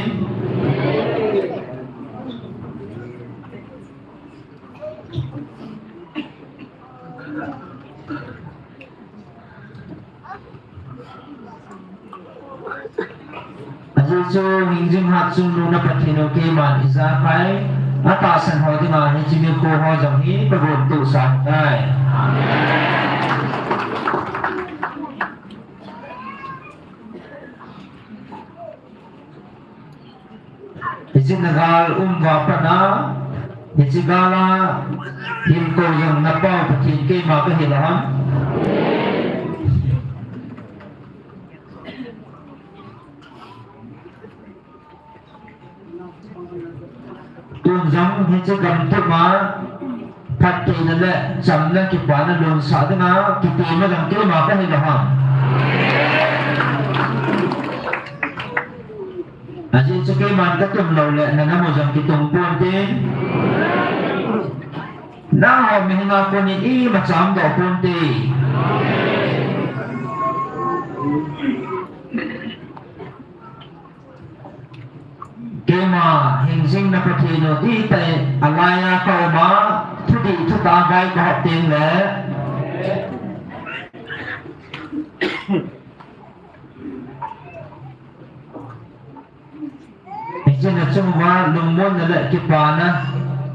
Ajeh chu hingjing hat chungnung na Pathen u keiman ijakai, atahsan ho dinga hiche nikho ho jong hi kagontohsah tai. Hiche na gal um uva pat a, hiche gal a hinkho jong napao Pathen keima kahi lou ham? Tun jong hiche gamtum a phattheina le chamna kipana lonsah dinga kitema jong keima kahi lou ham? Ajeh chu keiman katum lou le nanamu jong kitum ponte. Nangho mihem hina konin imacha umdoh ponte. Keima hingjing na Pathen u dihtah in alaiya kaum a, thudih thutah a vai kahop teng le hiche nachung uva lungmonna le kipana,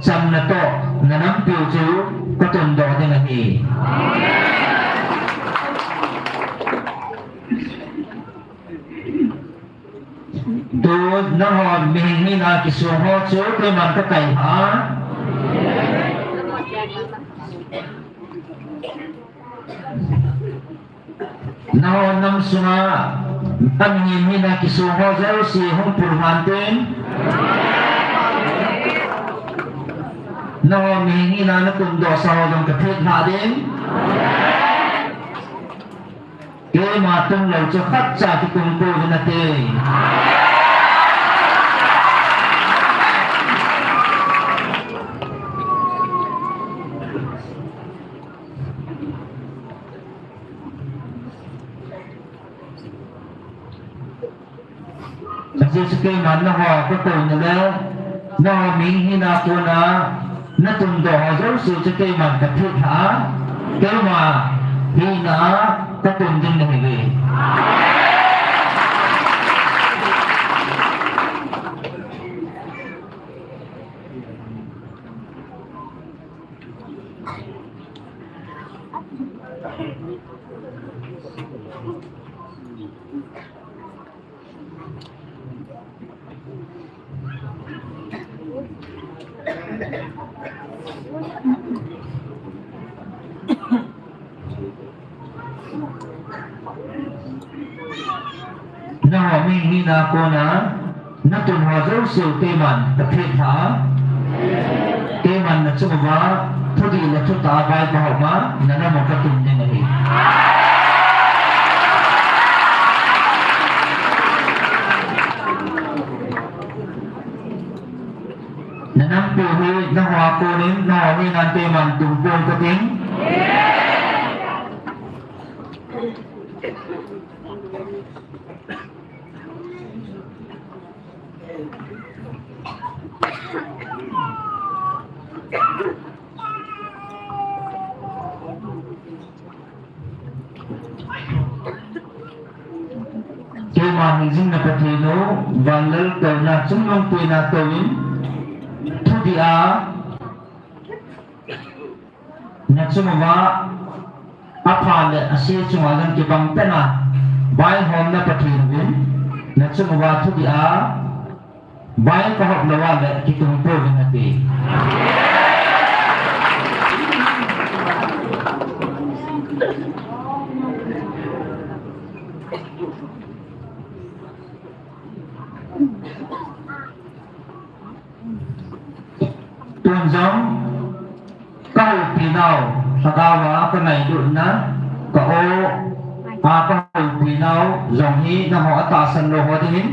chamna toh nanampiu chu katumdoh ding ahi. Tun nangho mihem hina kisong ho chu keiman kakailha. Nangho nam sunga mihem hina kisong ho jouse hung pulhan tin, nangho mihem hina natumdohsa ho jong kathet lha ding. Keima tum lou chu khatcha kitum pouvin nate. Ajeh chu keiman nangho kakouna le nangho mihem hina kona Natun doh ho jouse chu keiman kaphet lha a, keima hina a katun ding nahiuve. Nangho mihem hina kona natun ho jouse keiman kaphet lha a, keiman nachung uva thudih le thutah a vai kahop a, nanam a katun ding ahi. Nanampi hi nangho a konin nangho mihem hina in keiman dungpon kating. Keima hingjing na Pathen u, vanlal touna chungnung pena touvin, thudih a nachung uva apha le ase chunga jong kibang pena vaihomna Pathen uvin, nachung uva thudih a vai kahop lou a le kitung pouvin ati. Tun jong kahoupi nau, lhagao a kangailutna, ka-o a kahoupi nau jong hi nangho atahsan lou ho dingin,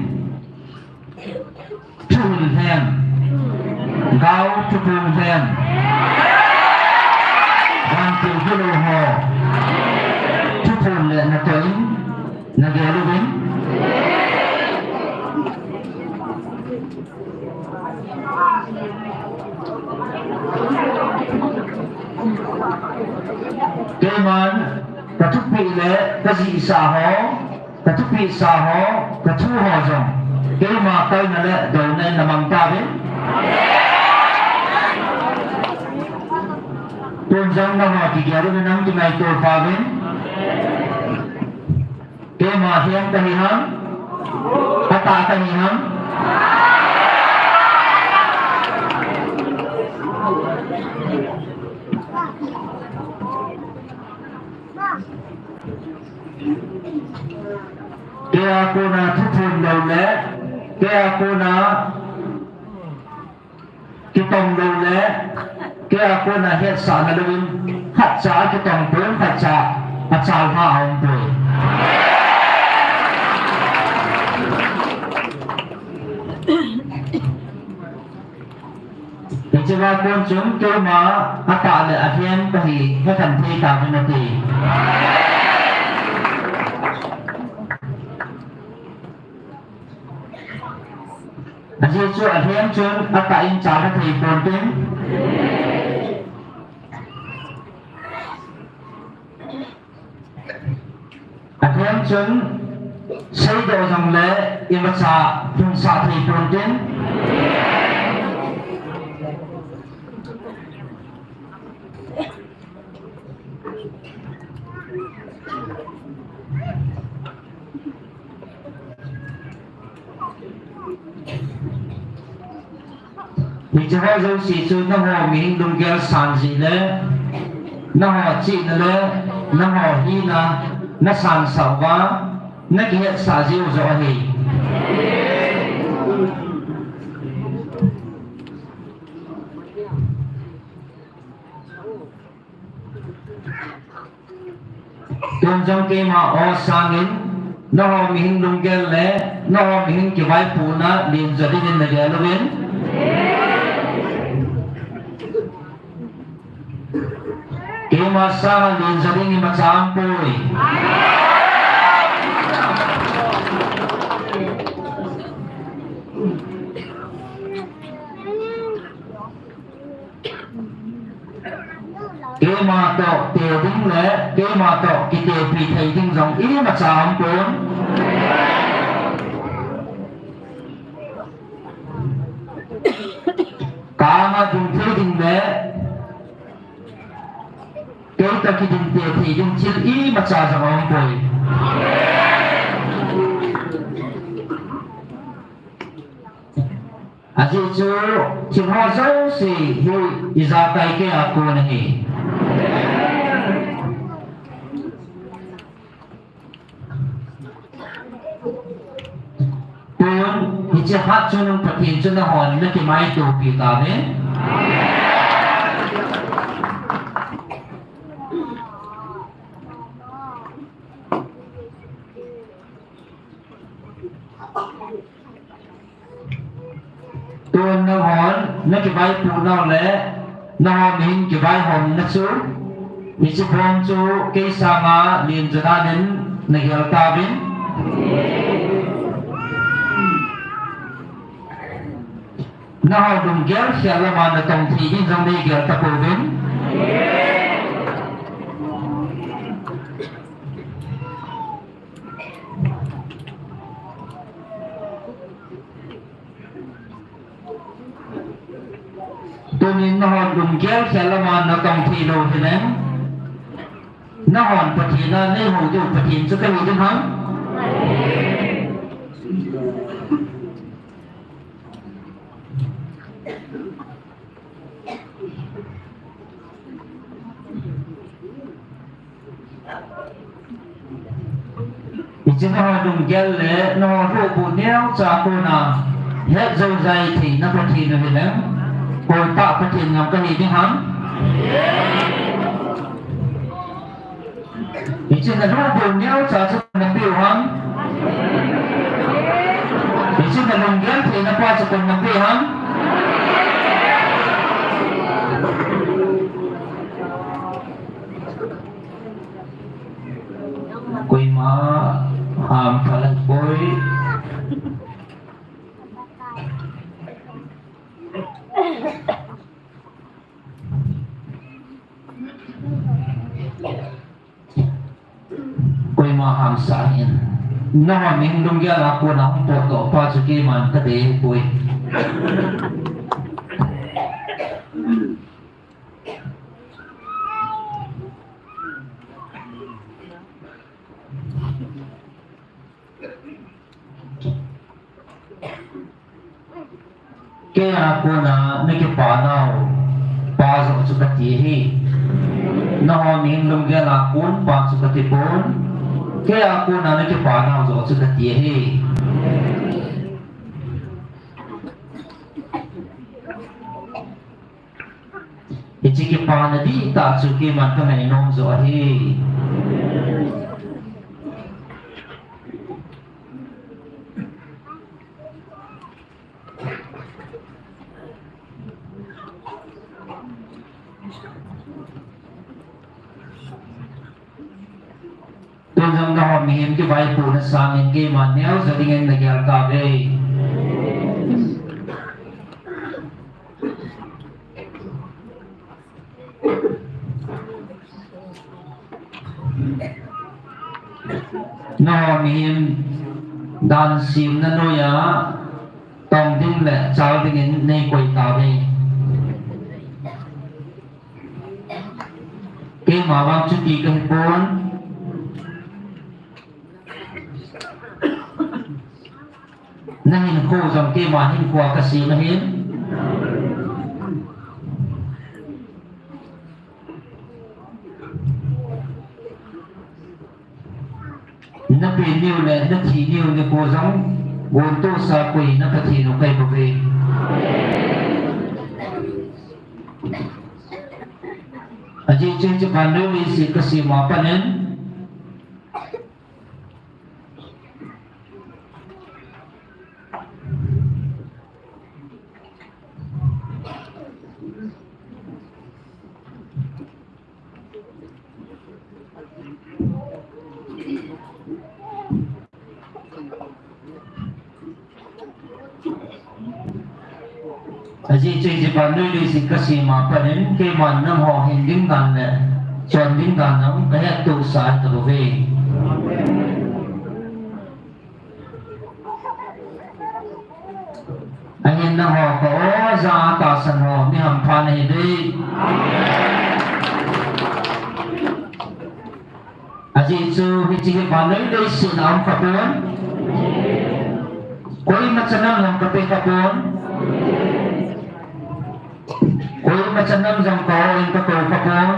thuhil lhem, gao thuphung lhem, vantil gilou ho thuphon le natoh in nagel uvin. Keiman kathupeh le kajihsah ho, kathupeh sa ho, kathu ho jong keima kalna le douna in namang tauvin. Tun jong nangho kigel uvin, nang kingaito tauvin. Keima lhem kahi ham, atah kahi ham? Keia kona thuphon lou le, keia kona kitong lou le, keia kona hetsahna louvin, khatcha akitong pon, khatcha achalha aum poi. Hichea kon chun keima atah le alhem kahi hekhen thei tauvin ati. Ajeh chu alhem chun atah in chalha thei ponte. Alhem chun seidoh jongle imacha lhunsah thei ponte. Hiche ho jouse chu nangho mihem lunggel san jeh le, nangho chihna le, nangho hina nasansah uva, nakihetsah jeh u joh ahi. Tun jong keima o sangin, nangho mihem lunggel le, nangho mihem kivaipohna lenjo dingin nagel uvin. Keima sanga lenjo ding imacha aumpoi. Keima toh te ding le keima toh kitepi thei ding jong imacha aumpon. Ka anga ding thei ding le kei toh kiding te thei ding thil imacha jong aumpoi. Ajeh chu thil ho jouse hi ijakai keiya kon ahi. Tun hiche hat chungnung Pathen chu nahon nakimaitopi tauve. Tun nahon nakivaipoh nau le nahon mihem kivaihomna chu, hiche bom chu kei sanga len chu dan in nagel tauvin. Nahon lunggel khel lama natong thei ding jong neigel tapouvin. Tunin nahon lunggel khel lama natong thei lou hileng, nahon Pathen a neihou diu Pathen chu kahi ding ham? Hiche nahon lunggel le nahon lhohbuh neocha kona het joujai theina Pathen u hileng, koipa Pathen ngam kahi ding ham? Hiche nalhohbuh neocha chu koin napeh u ham? Hiche nalunggel theina pa chu koin napeh ham? Koima ham phalou poi. Koima hamsah hih in. Nahon mihem lunggel a kona hung potdoh pa chu keiman kadei poi. Keiya kona nakipa nau pa joh chu kati ahi. Nahon mihem lunggel a kon pa chu kati pon. Keiya kona nakipa nau joh chu kati ahi. Hiche kipana dihtah chu keiman kangai nom joh ahi. Tun jong nahon mihem kivaipohna sangin keiman neocha dingin nagel tauve. Nahon mihem dan semna noiya tong ding le chal dingin neikoi tauve. Keima vang chuti kahipon. Nahinkho jong keima hinkhoa kasem ahin. Napen niu le nathi niu nikho jong gontohsa koina Pathen u kahibouve. Ajeh chu hiche vannoi leiset kasem a pat in Ajeh chu hiche vannoi leiset kasem a pat in keiman nangho hin ding dan le Chonding dan a um kahet tohsa ahi tabouve. Ahin nangho ka o ja tahsan ho mi hampha nahiuve. Ajeh chu hiche hi vannoi leiset a um khapon. Koima chanam jong kape khapon. Koima chanam jong ka o in kakou khapon.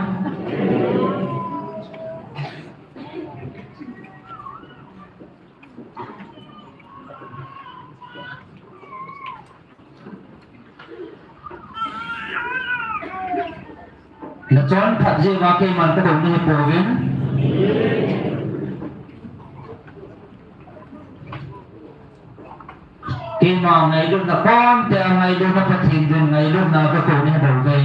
Nachonphat jeh uva keiman kakou nahi pouvin. Keima ngailutna, kon tia ngailutna, Pathen din ngailutna kakou nahi bouve.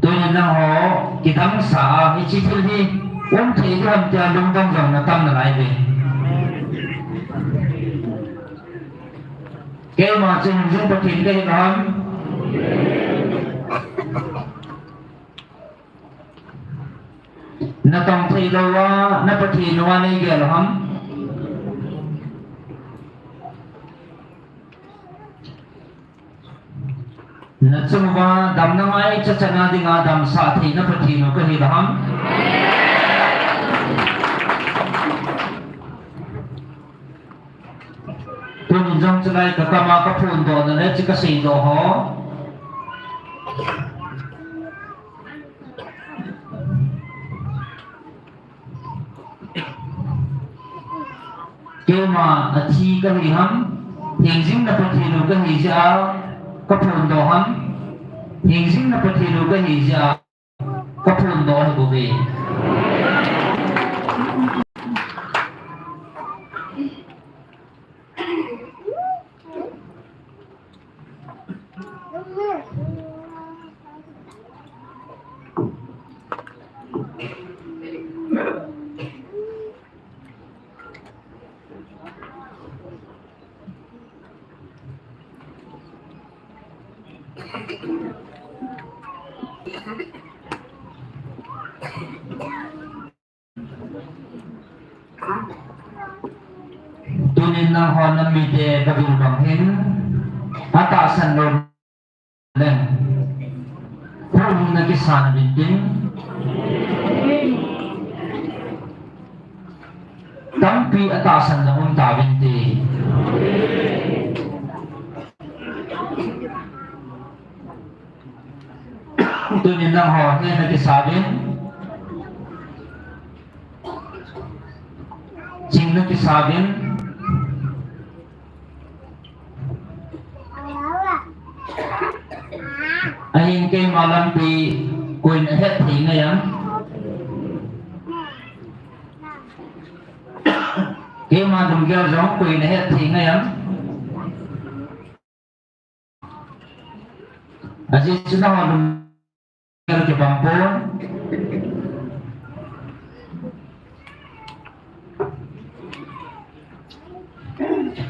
Tunin nangho kidang sa a hiche thil hi um thei ding ham tia lungdong jong natam nalaiuve. Keima chu hingjing Pathen kahi lou ham? Natong thei louva, na Pathen uva neigel lou ham? Nachung uva damna ngaicha chana dinga damsah thei na Pathen u kahi lou ham? Tunin jong chulai kakam a kaphondoh na le hiche kaseidoh ho. Keima athi kahi ham, hingjing na Pathen u kahi jeh a kaphondoh ham, hingjing na Pathen u kahi jeh a kaphondoh ahi bouve. Tunin nangho namite kavil bang hin atahsan lou leng, huhhing na kisan uvin tin, tampi atahsan jong um tauvinte. Tunin nangho hena kisa uvin, chingna kisa uvin, ahin keima lampi koin ahet thei ngai am? Keima lunggel jong koin ahet thei ngai am? Ajeh chu nangho lunggel kibang pon.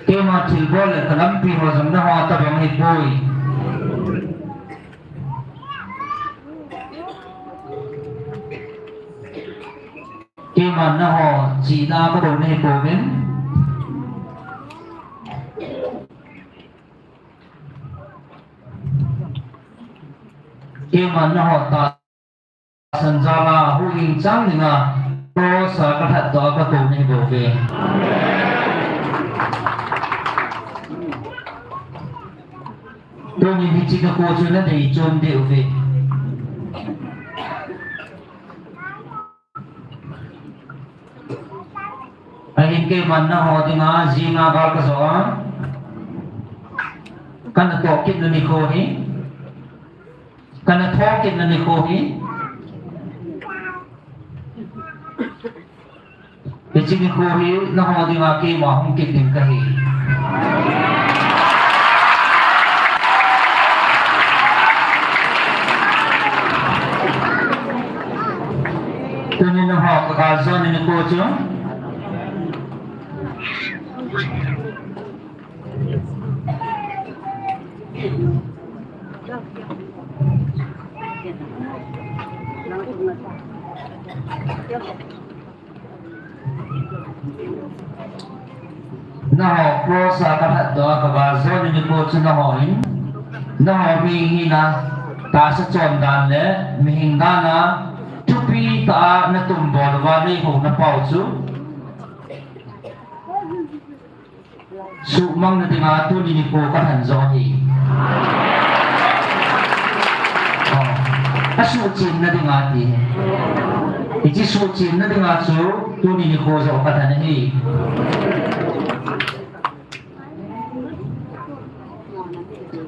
Keima thilbol le kalampi ho jong nangho tabang ahipoi. Keiman nangho chihna kakou nahipouvin. Keiman nangho tahsan jal a huhhing chang dinga cross a kalhatdoh a kakou nahibouve. Tunin hiche kakou chu nadei chom deh uve. Ahin keiman nangho dinga jinga gal kajoh a, kana toh kitna nikho hi, kana thoh kitna nikho hi, hiche nikho hi nangho dinga keima hung kit ding kahi. Tuni nangho kagaljo nikho chu. Nangho cross a kalhatdoh a kagaljo nikho chu nangho hin, nangho mihing hina tahsa chondan le mihing dan a thupi tah a natum bol uva neilhona pau chu suhmang nadinga tuni nikho kalhanjo ahi. Asuhchen nadinga ti. Hiche suhchen nadinga chu tuni nikho joh kalhan ahi.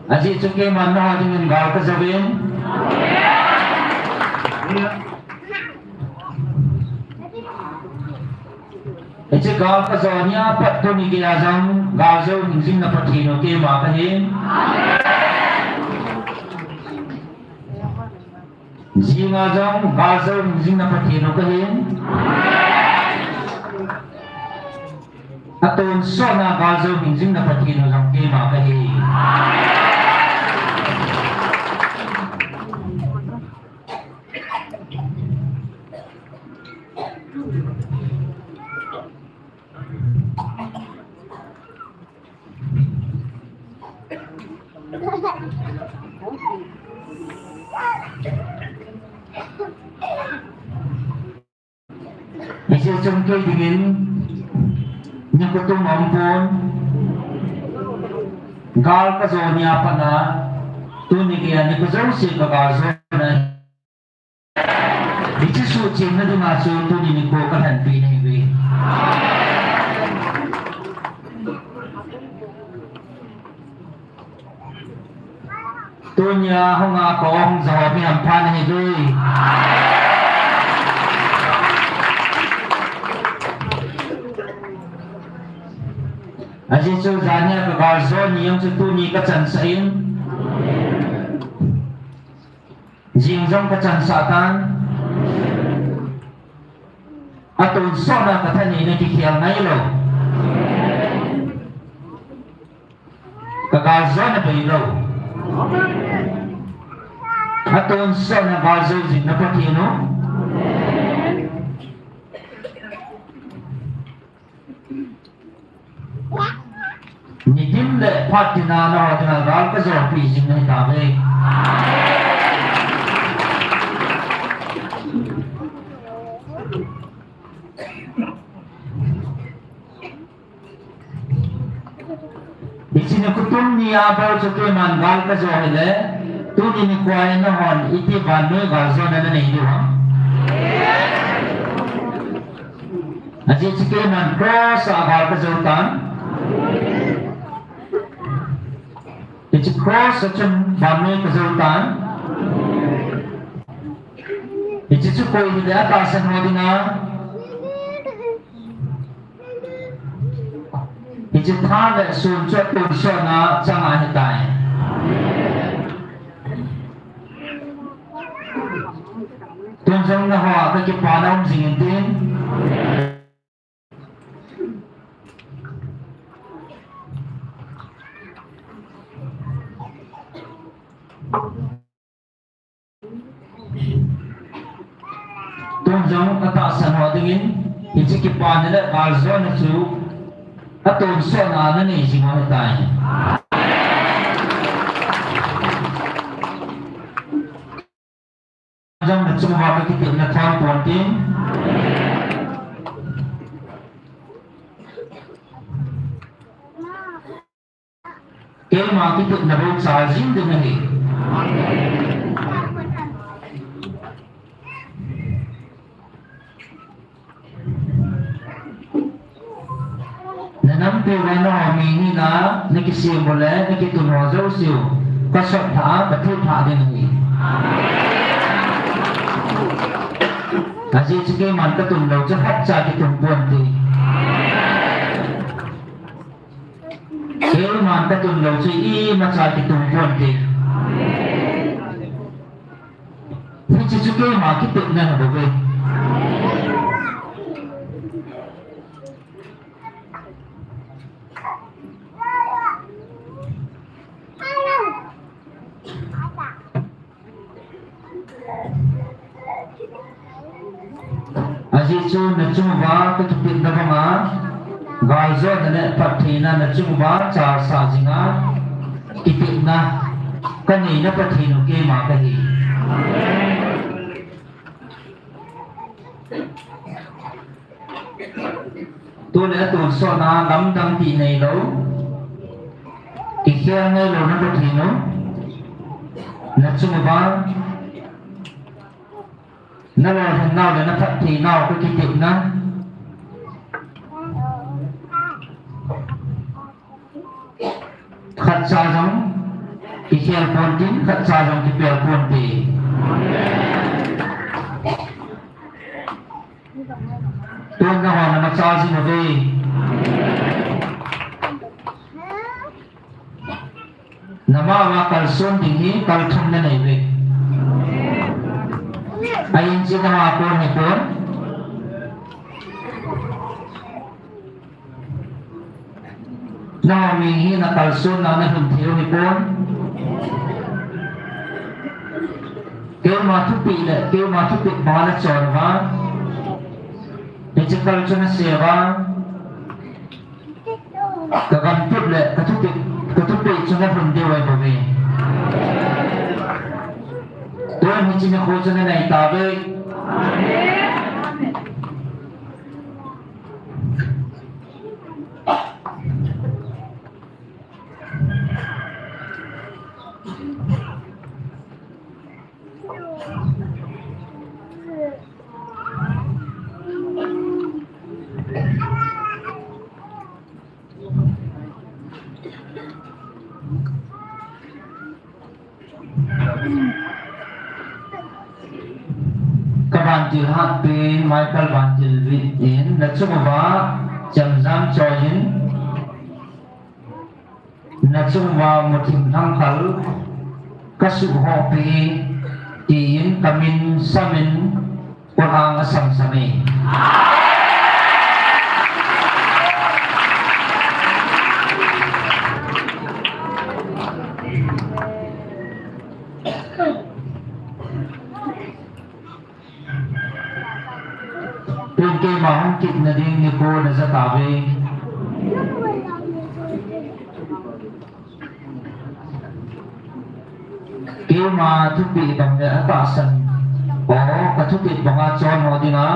Ajeh chu keiman nangho dingin gal kajouvin. Hiche gal kajou nia pat tuni geiya jong galjou hingjingna Pathen u keima kahin. Jinga jong galjou hingjingna Pathen u kahin. Atonsotna galjou hingjingna Pathen u jong keima kahin. Hiche chun kei dingin nikho tum aumpon, gal kajou nia pat a tuni geiya nikho jouse kagaljo na. Hiche suhchenna dinga chu tuni nikho kalhanpeh nahiuve. Tunia hung a kahung ja ho mi hampha nahiuve. Ajeh chu jania kagaljo ni jong chu tuni kachansah in. Jing jong kachansah tan. Atonsotna kathaneina kikhel nailou. Kagaljona beilou. Atonsotna galjou jingna Pathen u. Nitin le phat tina nangho dinga gal kajopeh jing nahitauve. Hiche nikho tum nia bou chu keiman gal kajo hile, tuni nikho a nahon iti vannoi galjona nanei diu ham? Ajeh chu keiman cross a gal kajou tan. Hiche cross a chun vannoi kajou tan. Hiche chu koi hile atahsan ho dinga. Hiche tha le sun chu atonsotna chang ahitai. Tun jong nangho a kakipana um jing intin. Tun jong atahsan ho dingin hiche kipana le galjona chu atonsotna nanei jing u ahitai. Jong nachung uva kakitepna thon ponte. Keima kitepna bou chal jing ding ahi. Nanampiu vannoi mi hina, nakisem u le nakitun ho jouseu kasot lhah a kathut lhah ding ahi. Ajeh chu keiman katun lou chu phatcha kitun ponte. Keiman katun lou chu imacha kitun ponte. Hiche chu keima kitepna ahi bouve. Chu nachung uva kakitepna banga, galjona le phattheina nachung uva chalsah jinga, kitepna kaneina Pathen u keima kahi. Tule atonsotna lamdang ti neilou, kikhel neilouna Pathen u, nachung uva nalolhinnau le naphattheinau kakitepna. Khatcha jong kikhel ponte, khatcha jong kipel ponte. Tun nahon namacha jing uve. Namaho kalson ding hi kalthum nanei uve. Ahin chu nahon pon hipon. Nahon mi hi nakalsonna nalhun theiu hipon. Keima thupeh le keima thupeh banga nachon uva, hiche kal chu nasei uva, kagamtup le kathupeh, kathupeh chu nalhun diu ahibouve. Tun hiche nikho chu nanei tauve. Kavantil hatpen, Michael Vantilvit in, nachung uva chemjam choiyin, nachung uva muthim lhangkhal kasuhhohpeh e, tin kamin samin, Paul Hang asamsam e. Tun keima hung kitna ding nikho naja tauve. Keima thupeh bang le atahsan, o, kathupeh banga chon ho dinga.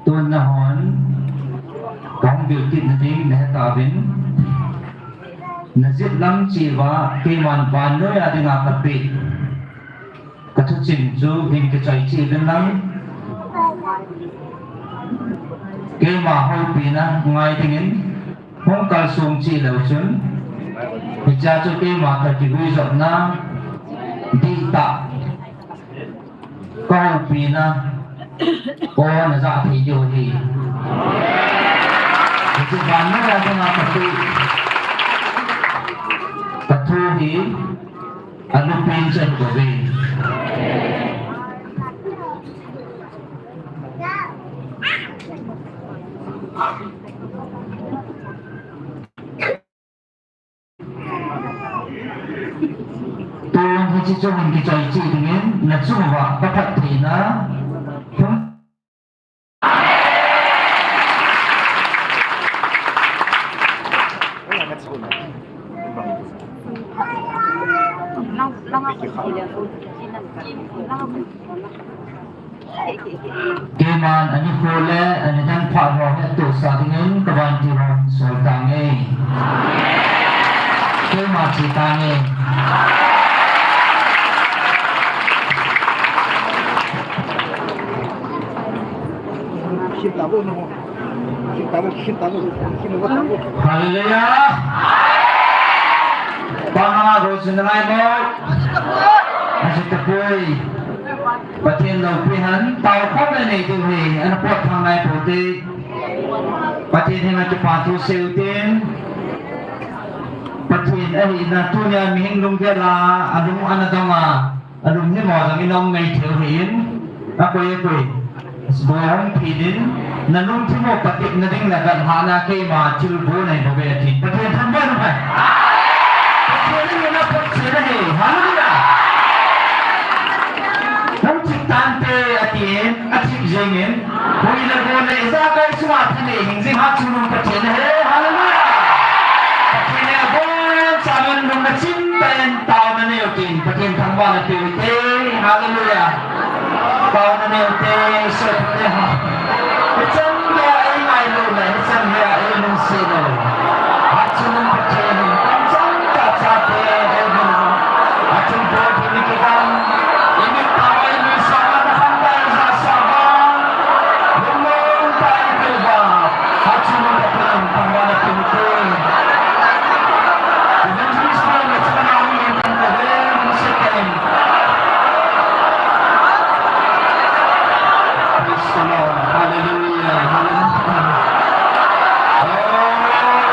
Tun nahon, kahung bilkit nading nahetavin, najet lam cheh uva, keiman vannoi a dinga kapeh kathuching chu hin kichoi cheh uvin lang. Keima houpina ngai dingin hung kalsong cheh leu chun, hichea chu keima toh kiguijopna dihtah kahoupina, o, najah thei diu ahi. Hichu vannoi a dinga kapeh, kathu hi, alupin chu ahibouve. Tun hiche chungin kichoi cheh dingin, nachung uva kaphattheina hung Keiman ani kho le ani dan phat ho hettohsah dingin kavan ti ho sol tange. Keima che tange. Hallelujah. Panga ro sin ngai mo. Asi tapoi. Pathen loupi hen, tao khom le nei diu ahi, ana pot thang nai poute. Pathen henga kipa thu seiu tin. Pathen ahina tunia mihem lunggel a, alung ana dong a, alung hi mo dang in um mai thei u ahin. Akoi, akoi. Boi hung phi din, na lungthim u patepna ding le galhahna keima thilbol nei bou ve ati. Pathen thangvah in um hen. Pathen in na pot che na he. Hallelujah. Hung thip tante atin, athip jengin. Hung ina bol le ijakai sunga thanei hing jing hatchungnung Pathen ahi. Hallelujah. Pathen ahi abon chauvin lungna chim tah in taona neiu tin. Pathen thangvahna peu hite. Hallelujah. Taona neiu te, Isua thangvah in. Hichan geiya eingailou le, hichan geiya eilungset lou. Hatchungnung Pathen in, kamchang tah chate, eilungset. Achung po thini kidang. Imit tah uva, imit sah uva, nakhang tah uva, sah sah uva. Lungmong tah in kidang. Hatchungnung Pathen in, thangvahna peu hite. Evangelist Paul, let's come on in, come on in, let's come on in. Praise the Lord. Hallelujah. Hallelujah. Oh,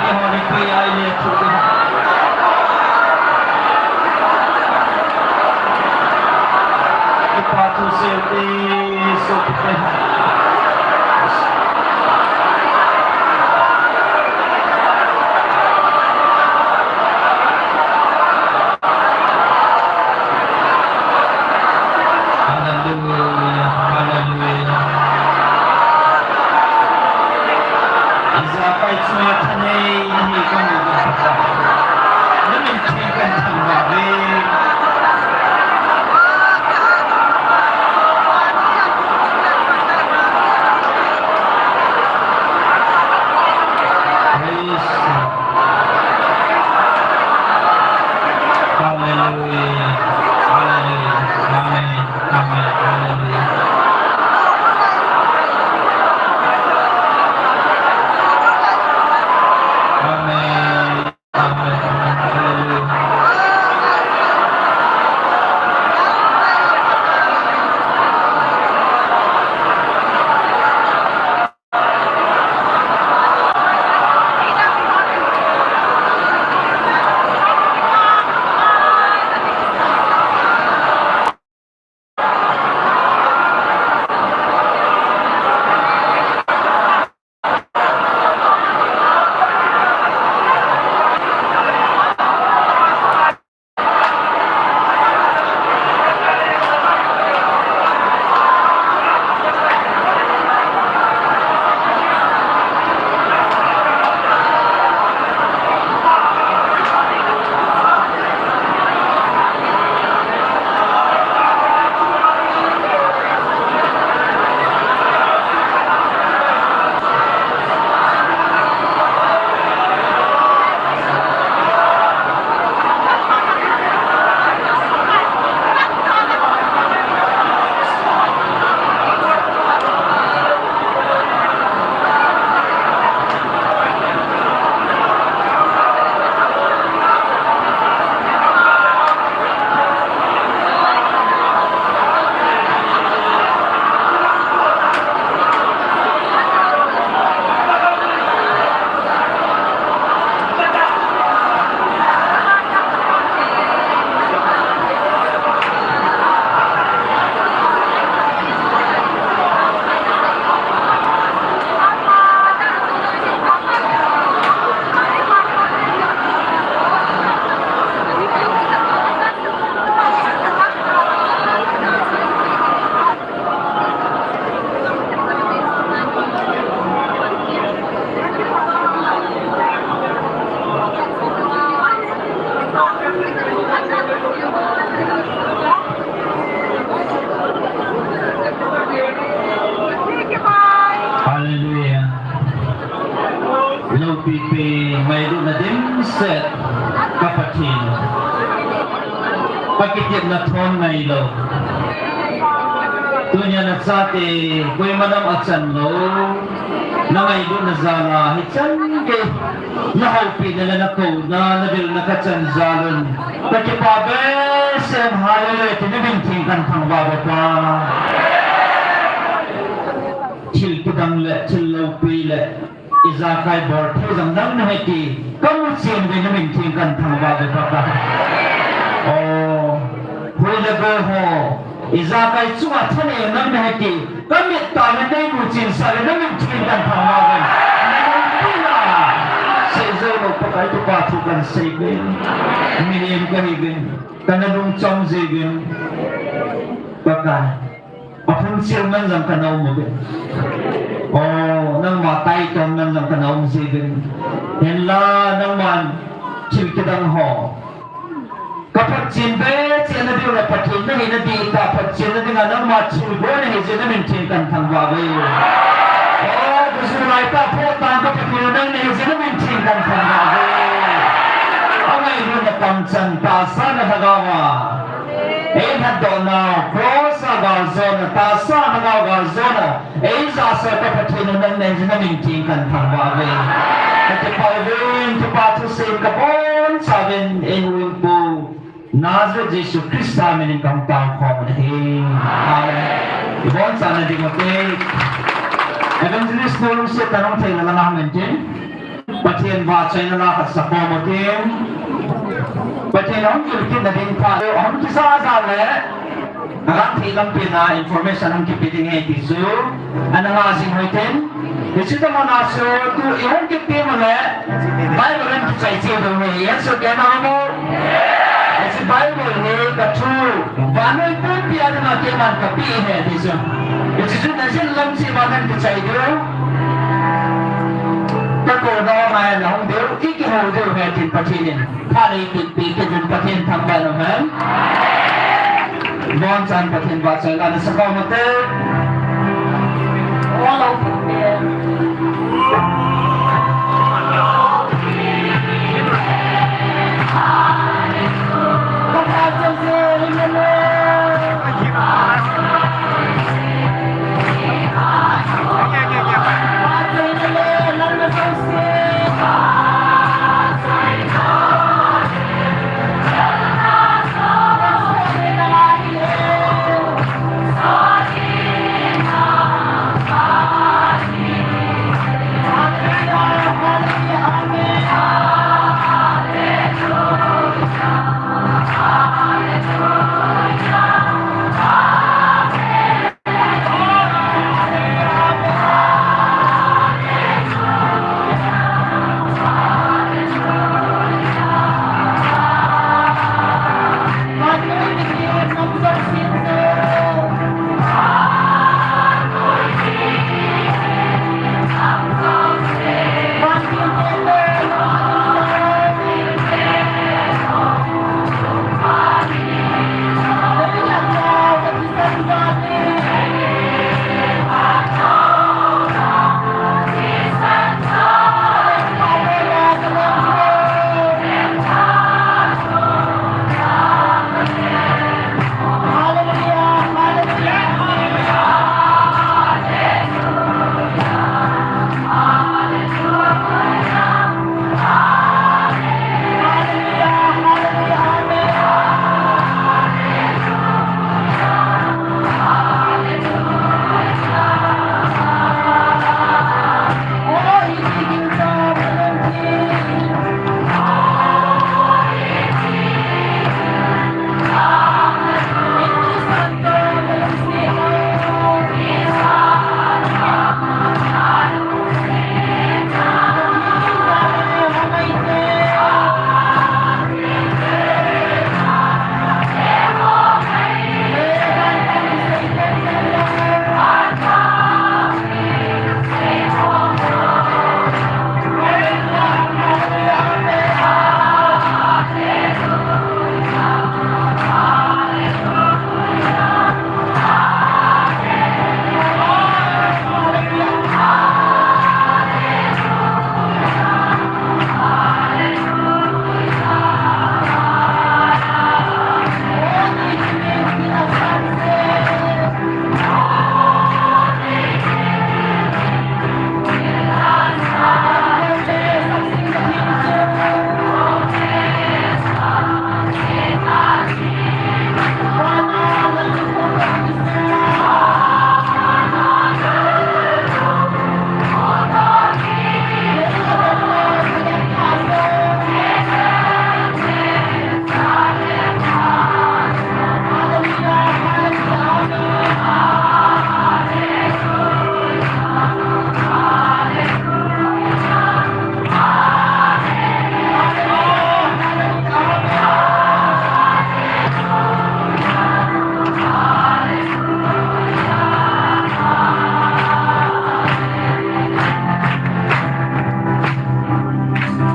Kihona pi ai le thu te. Kipa thu sel te, so te. Hallelujah, hallelujah. Ijakai chunga thanei nahi kamu ka Pakai. Namin theng kathangvah uve. Praise God. Hallelujah. Hallelujah. Amen. Amen. Hallelujah. Amen. Amen. Amen. Hallelujah. Hallelujah. Loupipi, ngailutna dimset ka Pathen. Ka kitepna thon ngailou. Tunia nachate koima nam achan lou. Na ngailutna jal a hichan gei na houpina le na kouna, na vilna ka chan jal un. Ka kipah behseh, hallelujah, ti namin theng kathangvah uve Pa. Thil kidang le thil loupi le ijakai bol thei jong nang nahi ti kamu chen uve, namin theng kathangvah uve Pa. O, hoi le go ho, ijakai chunga thanei nang nahi ti kamit tah a neimu chensah uve, namin theng kathangvah uve. Nang pina seijou lou Pakai, kipa thu kasei uve. Mihem kahi uve, kana lungchang ji uve Pakai. Aphung chil man jong kana um uve. O, nangma taitom man jong kana um ji uve. Hinla nangman thil kidang ho ka phatchen be cheh na diu le Pathen nahi na dihtah phatchen na dinga nangma thilgon nahi jeh in namin theng kathangvah uve. O, ka julai tah phoh tah ka Pathen nang nahi jeh in namin theng kathangvah uve. Angailutna kamchan tahsa na lhagao a Ei lhatdoh nau, cross a galjona, tahsa lhagao galjona, ei jahsah ka Pathen u nang nahi jeh in namin theng kathangvah uve. Ka kipah uvin, kipa thusei in kabonchauvin, ei huhhingpu Nazareth Jesu Christa min in kahung tao khom u ahi. Amen. Ibonchauvin nading ute. Evangelist nu lungset tah in hung thei le langa hung in tin. Pathen vahchoina la khat sakhom utin. Pathen ahung kilkit nading phat. Ahung kisa jal le. Agang thei lampi na information hung kipe ding ahi ti chu. Ana nga jing uhitin. Hiche tobang a chu tu ihung kipe mo le. Bible in kichai cheh diu ahi. Yes, okay, na mo. Hiche Bible hi ka thu. Vannoi pumpi a dinga keiman kapeh ahi ti chu. Hiche chu najil lam cheh vang in kichai diu. Ka kona ngai na hung diu, i kihou diu ahi tin Pathen in. Phat eipeh peh kit uvin Pathen thangvah in um hen. Bonchan Pathen vahchoina la sakhom utin.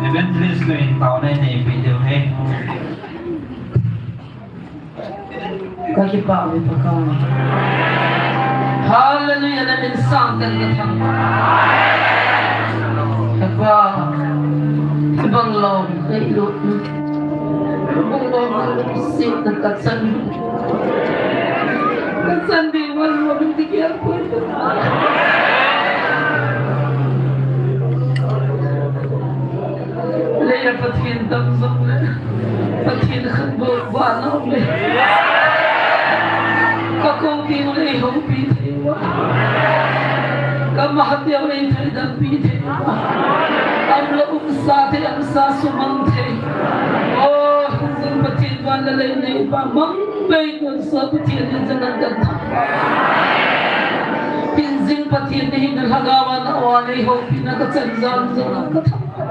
Evangelist ko in taona nei pe diu ahi. Ka kipah uve Pakai. Hallelujah, na min sangtah in na thangvah. Ka Pa, hibang lom, ka ilut. Hibang lom, ka ilut, si, ka, ka chan. Ka chan ding, ka lom, ka kipah uve. Lei a Pathen tam jong le, Pathen khat bou vana um le. Ka kou teng le eihoupi thei uva. Ka mat teng le eithai dampi thei uva. Em la umsa thei, umsa sumang thei. O, hingjing Pathen, van le lei neipa, mang bei kon sa Pathen in jana kan thangvah. Hingjing Pathen in hin lhagao a na o a nei houpina ka chan jal jal a ka thangvah.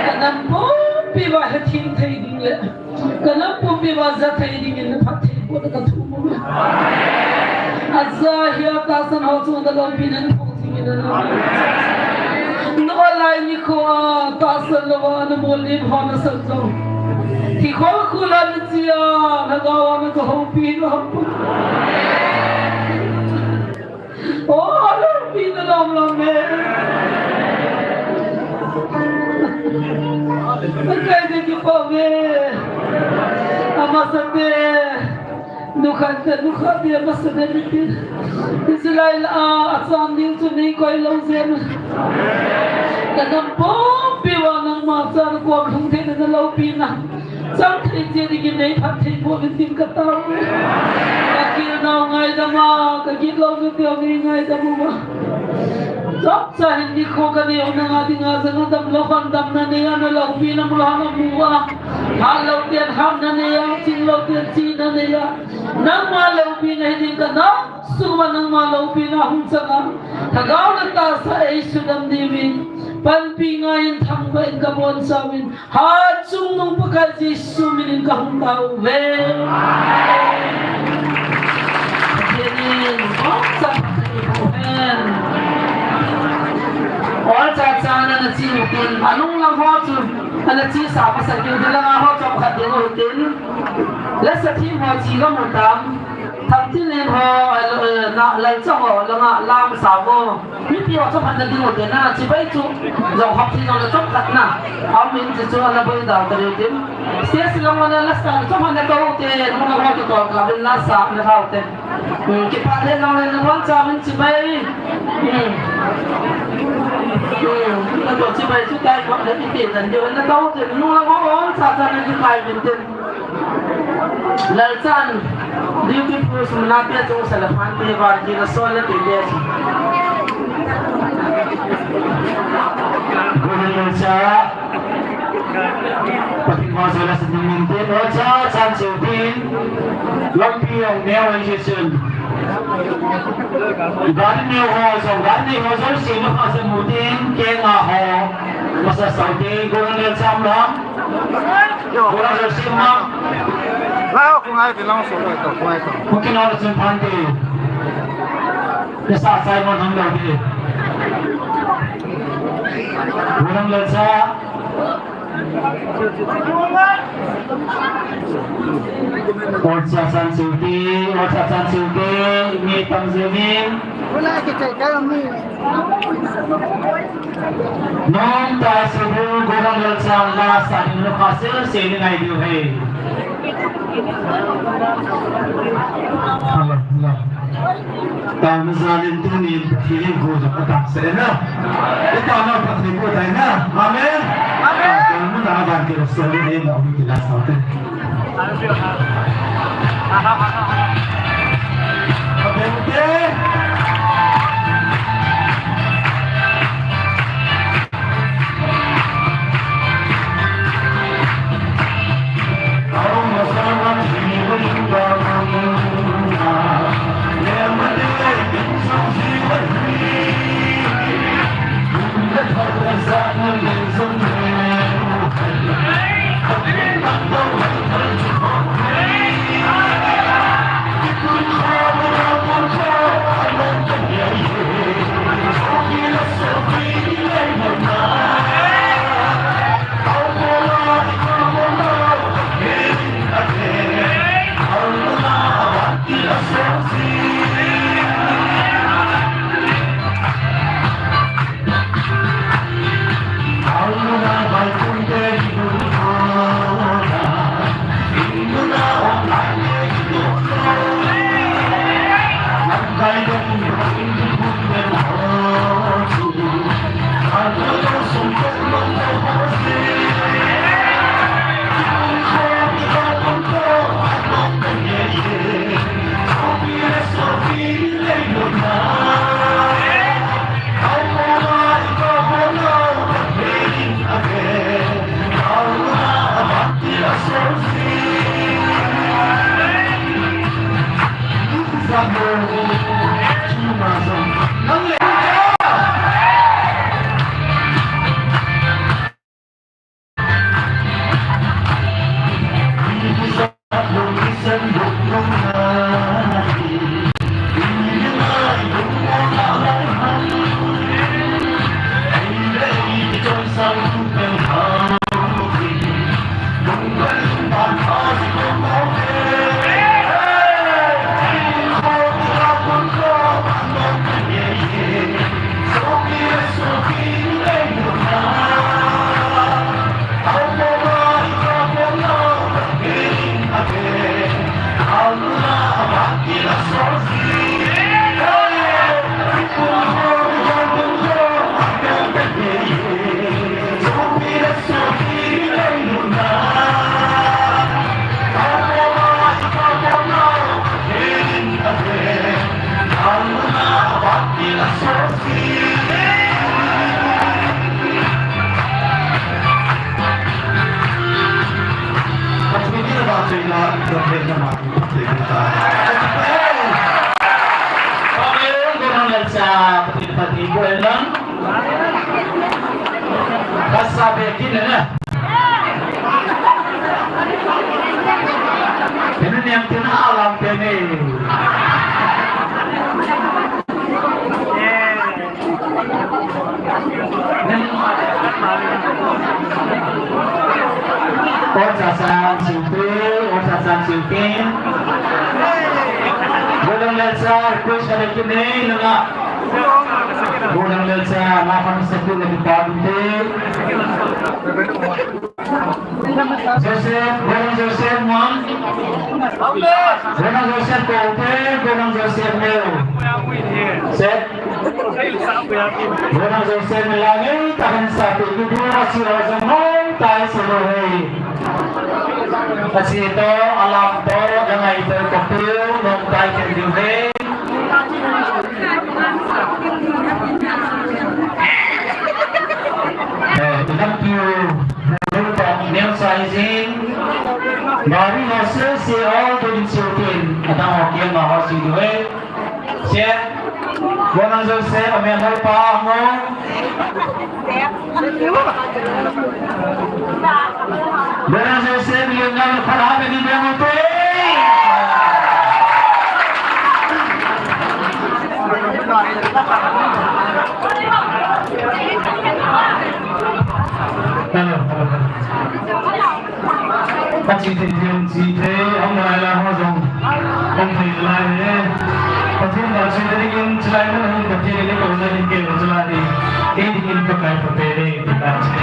Ka nam pumpi uva hethem thei ding le ka nam pumpi uva ja thei dingin na phattheibohna ka thum uve. Aja hia tahsan ho chu na loupina in phong jingin na. Na online nikho a tahsan louva na molem ho na sat jong, thi khol khol a na chi a, na gao a na ka houpi na houpi. O, loupina lom lom e. Akai de kipah uve. Amasa te. Nukhat te, nukhat te, amasa te, nukhat te. Israel a, acham ding chu nei koi lou jeng. Ka nam pumpi uva nangma chan kom lhung theina na loupina chang thei cheh dingin nei phattheiboh in tin ka tao uve. Ka gilnau ngaidam a, ka gitlou nu teu nei ngaidam uva. Chomcha hin nikho ka neo na nga dinga jana damlou hon damna nei a, na loupina mulham a mu uva. Hatlou ten hamna nei a, chinglou ten chihna nei a. Nangma loupina hi ding ka nam sung uva nangma loupina hung chang a. Lhagao le tahsa ei sudam diuvin. Panpi ngai in thangvah in ka bonchauvin. Hatchungnung Pakai Jesu minin ka hung tao uve. Pathen in bongchan phatthei boh hen. Ol Chacha in ana che u tin, anung lang ho chu ana chesa masa kit u tin, lang a ho chomkhat ding u hitin. Lasa thim ho che gam u tam. Thangtinlen ho, eh, na, Lalchang ho, langa lam sa ho. Mipi ho chomkhat na ding u te na, chibai chu jong hop thi jong le chomkhat na. Aum in chu chu ana boi dau ta le tin. Stage lang ana lasa chomkhat na tou te, nung lang ho chu tol ka bin lasa na thau te. Hmm, kipah le lang le na thon cha min chibai. Hmm. Hmm, na to chibai chu tai ko le ti te dan de na tou te, nung lang ho on sa sa na chibai bin te. Lalchan, duty post muna pia chung sa la phan te van ki la sol la te le. Guru Lalcha, Pathen ma so la sin min te, Lalcha, chan chu tin, lampi ong neo ai je sun. Gari neo ho, so gari neo ho, so si ma sa mu tin, ke nga ho, masa sau te, Guru Lalcha ma. Guru Lalcha ma. Lao, kung ai ti lang so, kung ai to, kung ai to. Kung kino la sin phan te. Kesa sai mon hang lo te. Guru Lalcha. Ol Chacha chan chu te, Ol Chacha chan chu te, mi tam je mi. Wala ke chai ka mi. Nom ta se bu Guru Lalcha la sa ni lo ka se se ni ngai diu he. Alo, alo. Taona jal in tunin Pathen in go jong atahsa e na. I taona Pathen go tai na. Amen. Amen. Taona na van ke so ni na hu ki la sa te. Pathen te. Ocha san singte, ocha san singte. Bolang Lelsa, request ada kini, nanga. Bolang Lelsa, makan sepuluh lagi pagi. Joseph, Bolang Joseph, man. Bolang Joseph, ko, Bolang Joseph, neo. Set. Bolang Joseph, neo, lagi, tahan satu, kedua, sila jangau, tai selo hei. Kasi to, alam to, dangai to, kapil, nong tai, kedua, hei. Eh, inam kiu, neo sizing. Gari ho sese all the insulting. Adang ho kiang ma ho si du e. Set. Bolang Joseph, ame ho pa ho. Bolang Joseph, liu na lo para me ni me mo te. Hello, hello, hello. Ka chi thei thei um chi thei, um lai lai ho jong. Um thei lai he. Pathen ba chi thei in chi lai mun hung Pathen ni ko na in ke ro chi lai ni. Ke ding in Pakai pa pe le ti ka chi.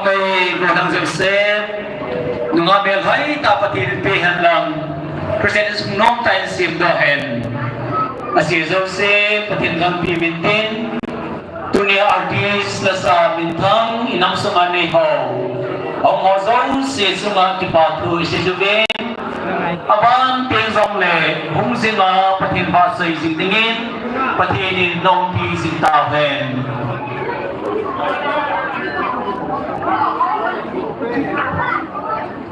Hei, Gollhang Joseph, nungah melhoi tah Pathen in pe hen lang, Christian sung nom tah in semdoh hen. Ache Joseph, Pathen in pi mintin, tunia artist lasa minthang, inam sunga neiho, ahung ho jouse chunga kipa thu isei uve. Aban teng jongle hung jinga Pathen vahchoi jing dingin Pathen in naumpi jing tauhen.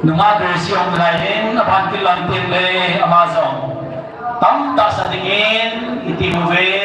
Nungah Grace jong lai in aban kilang tengle ama jong tamtah sa dingin iti uve.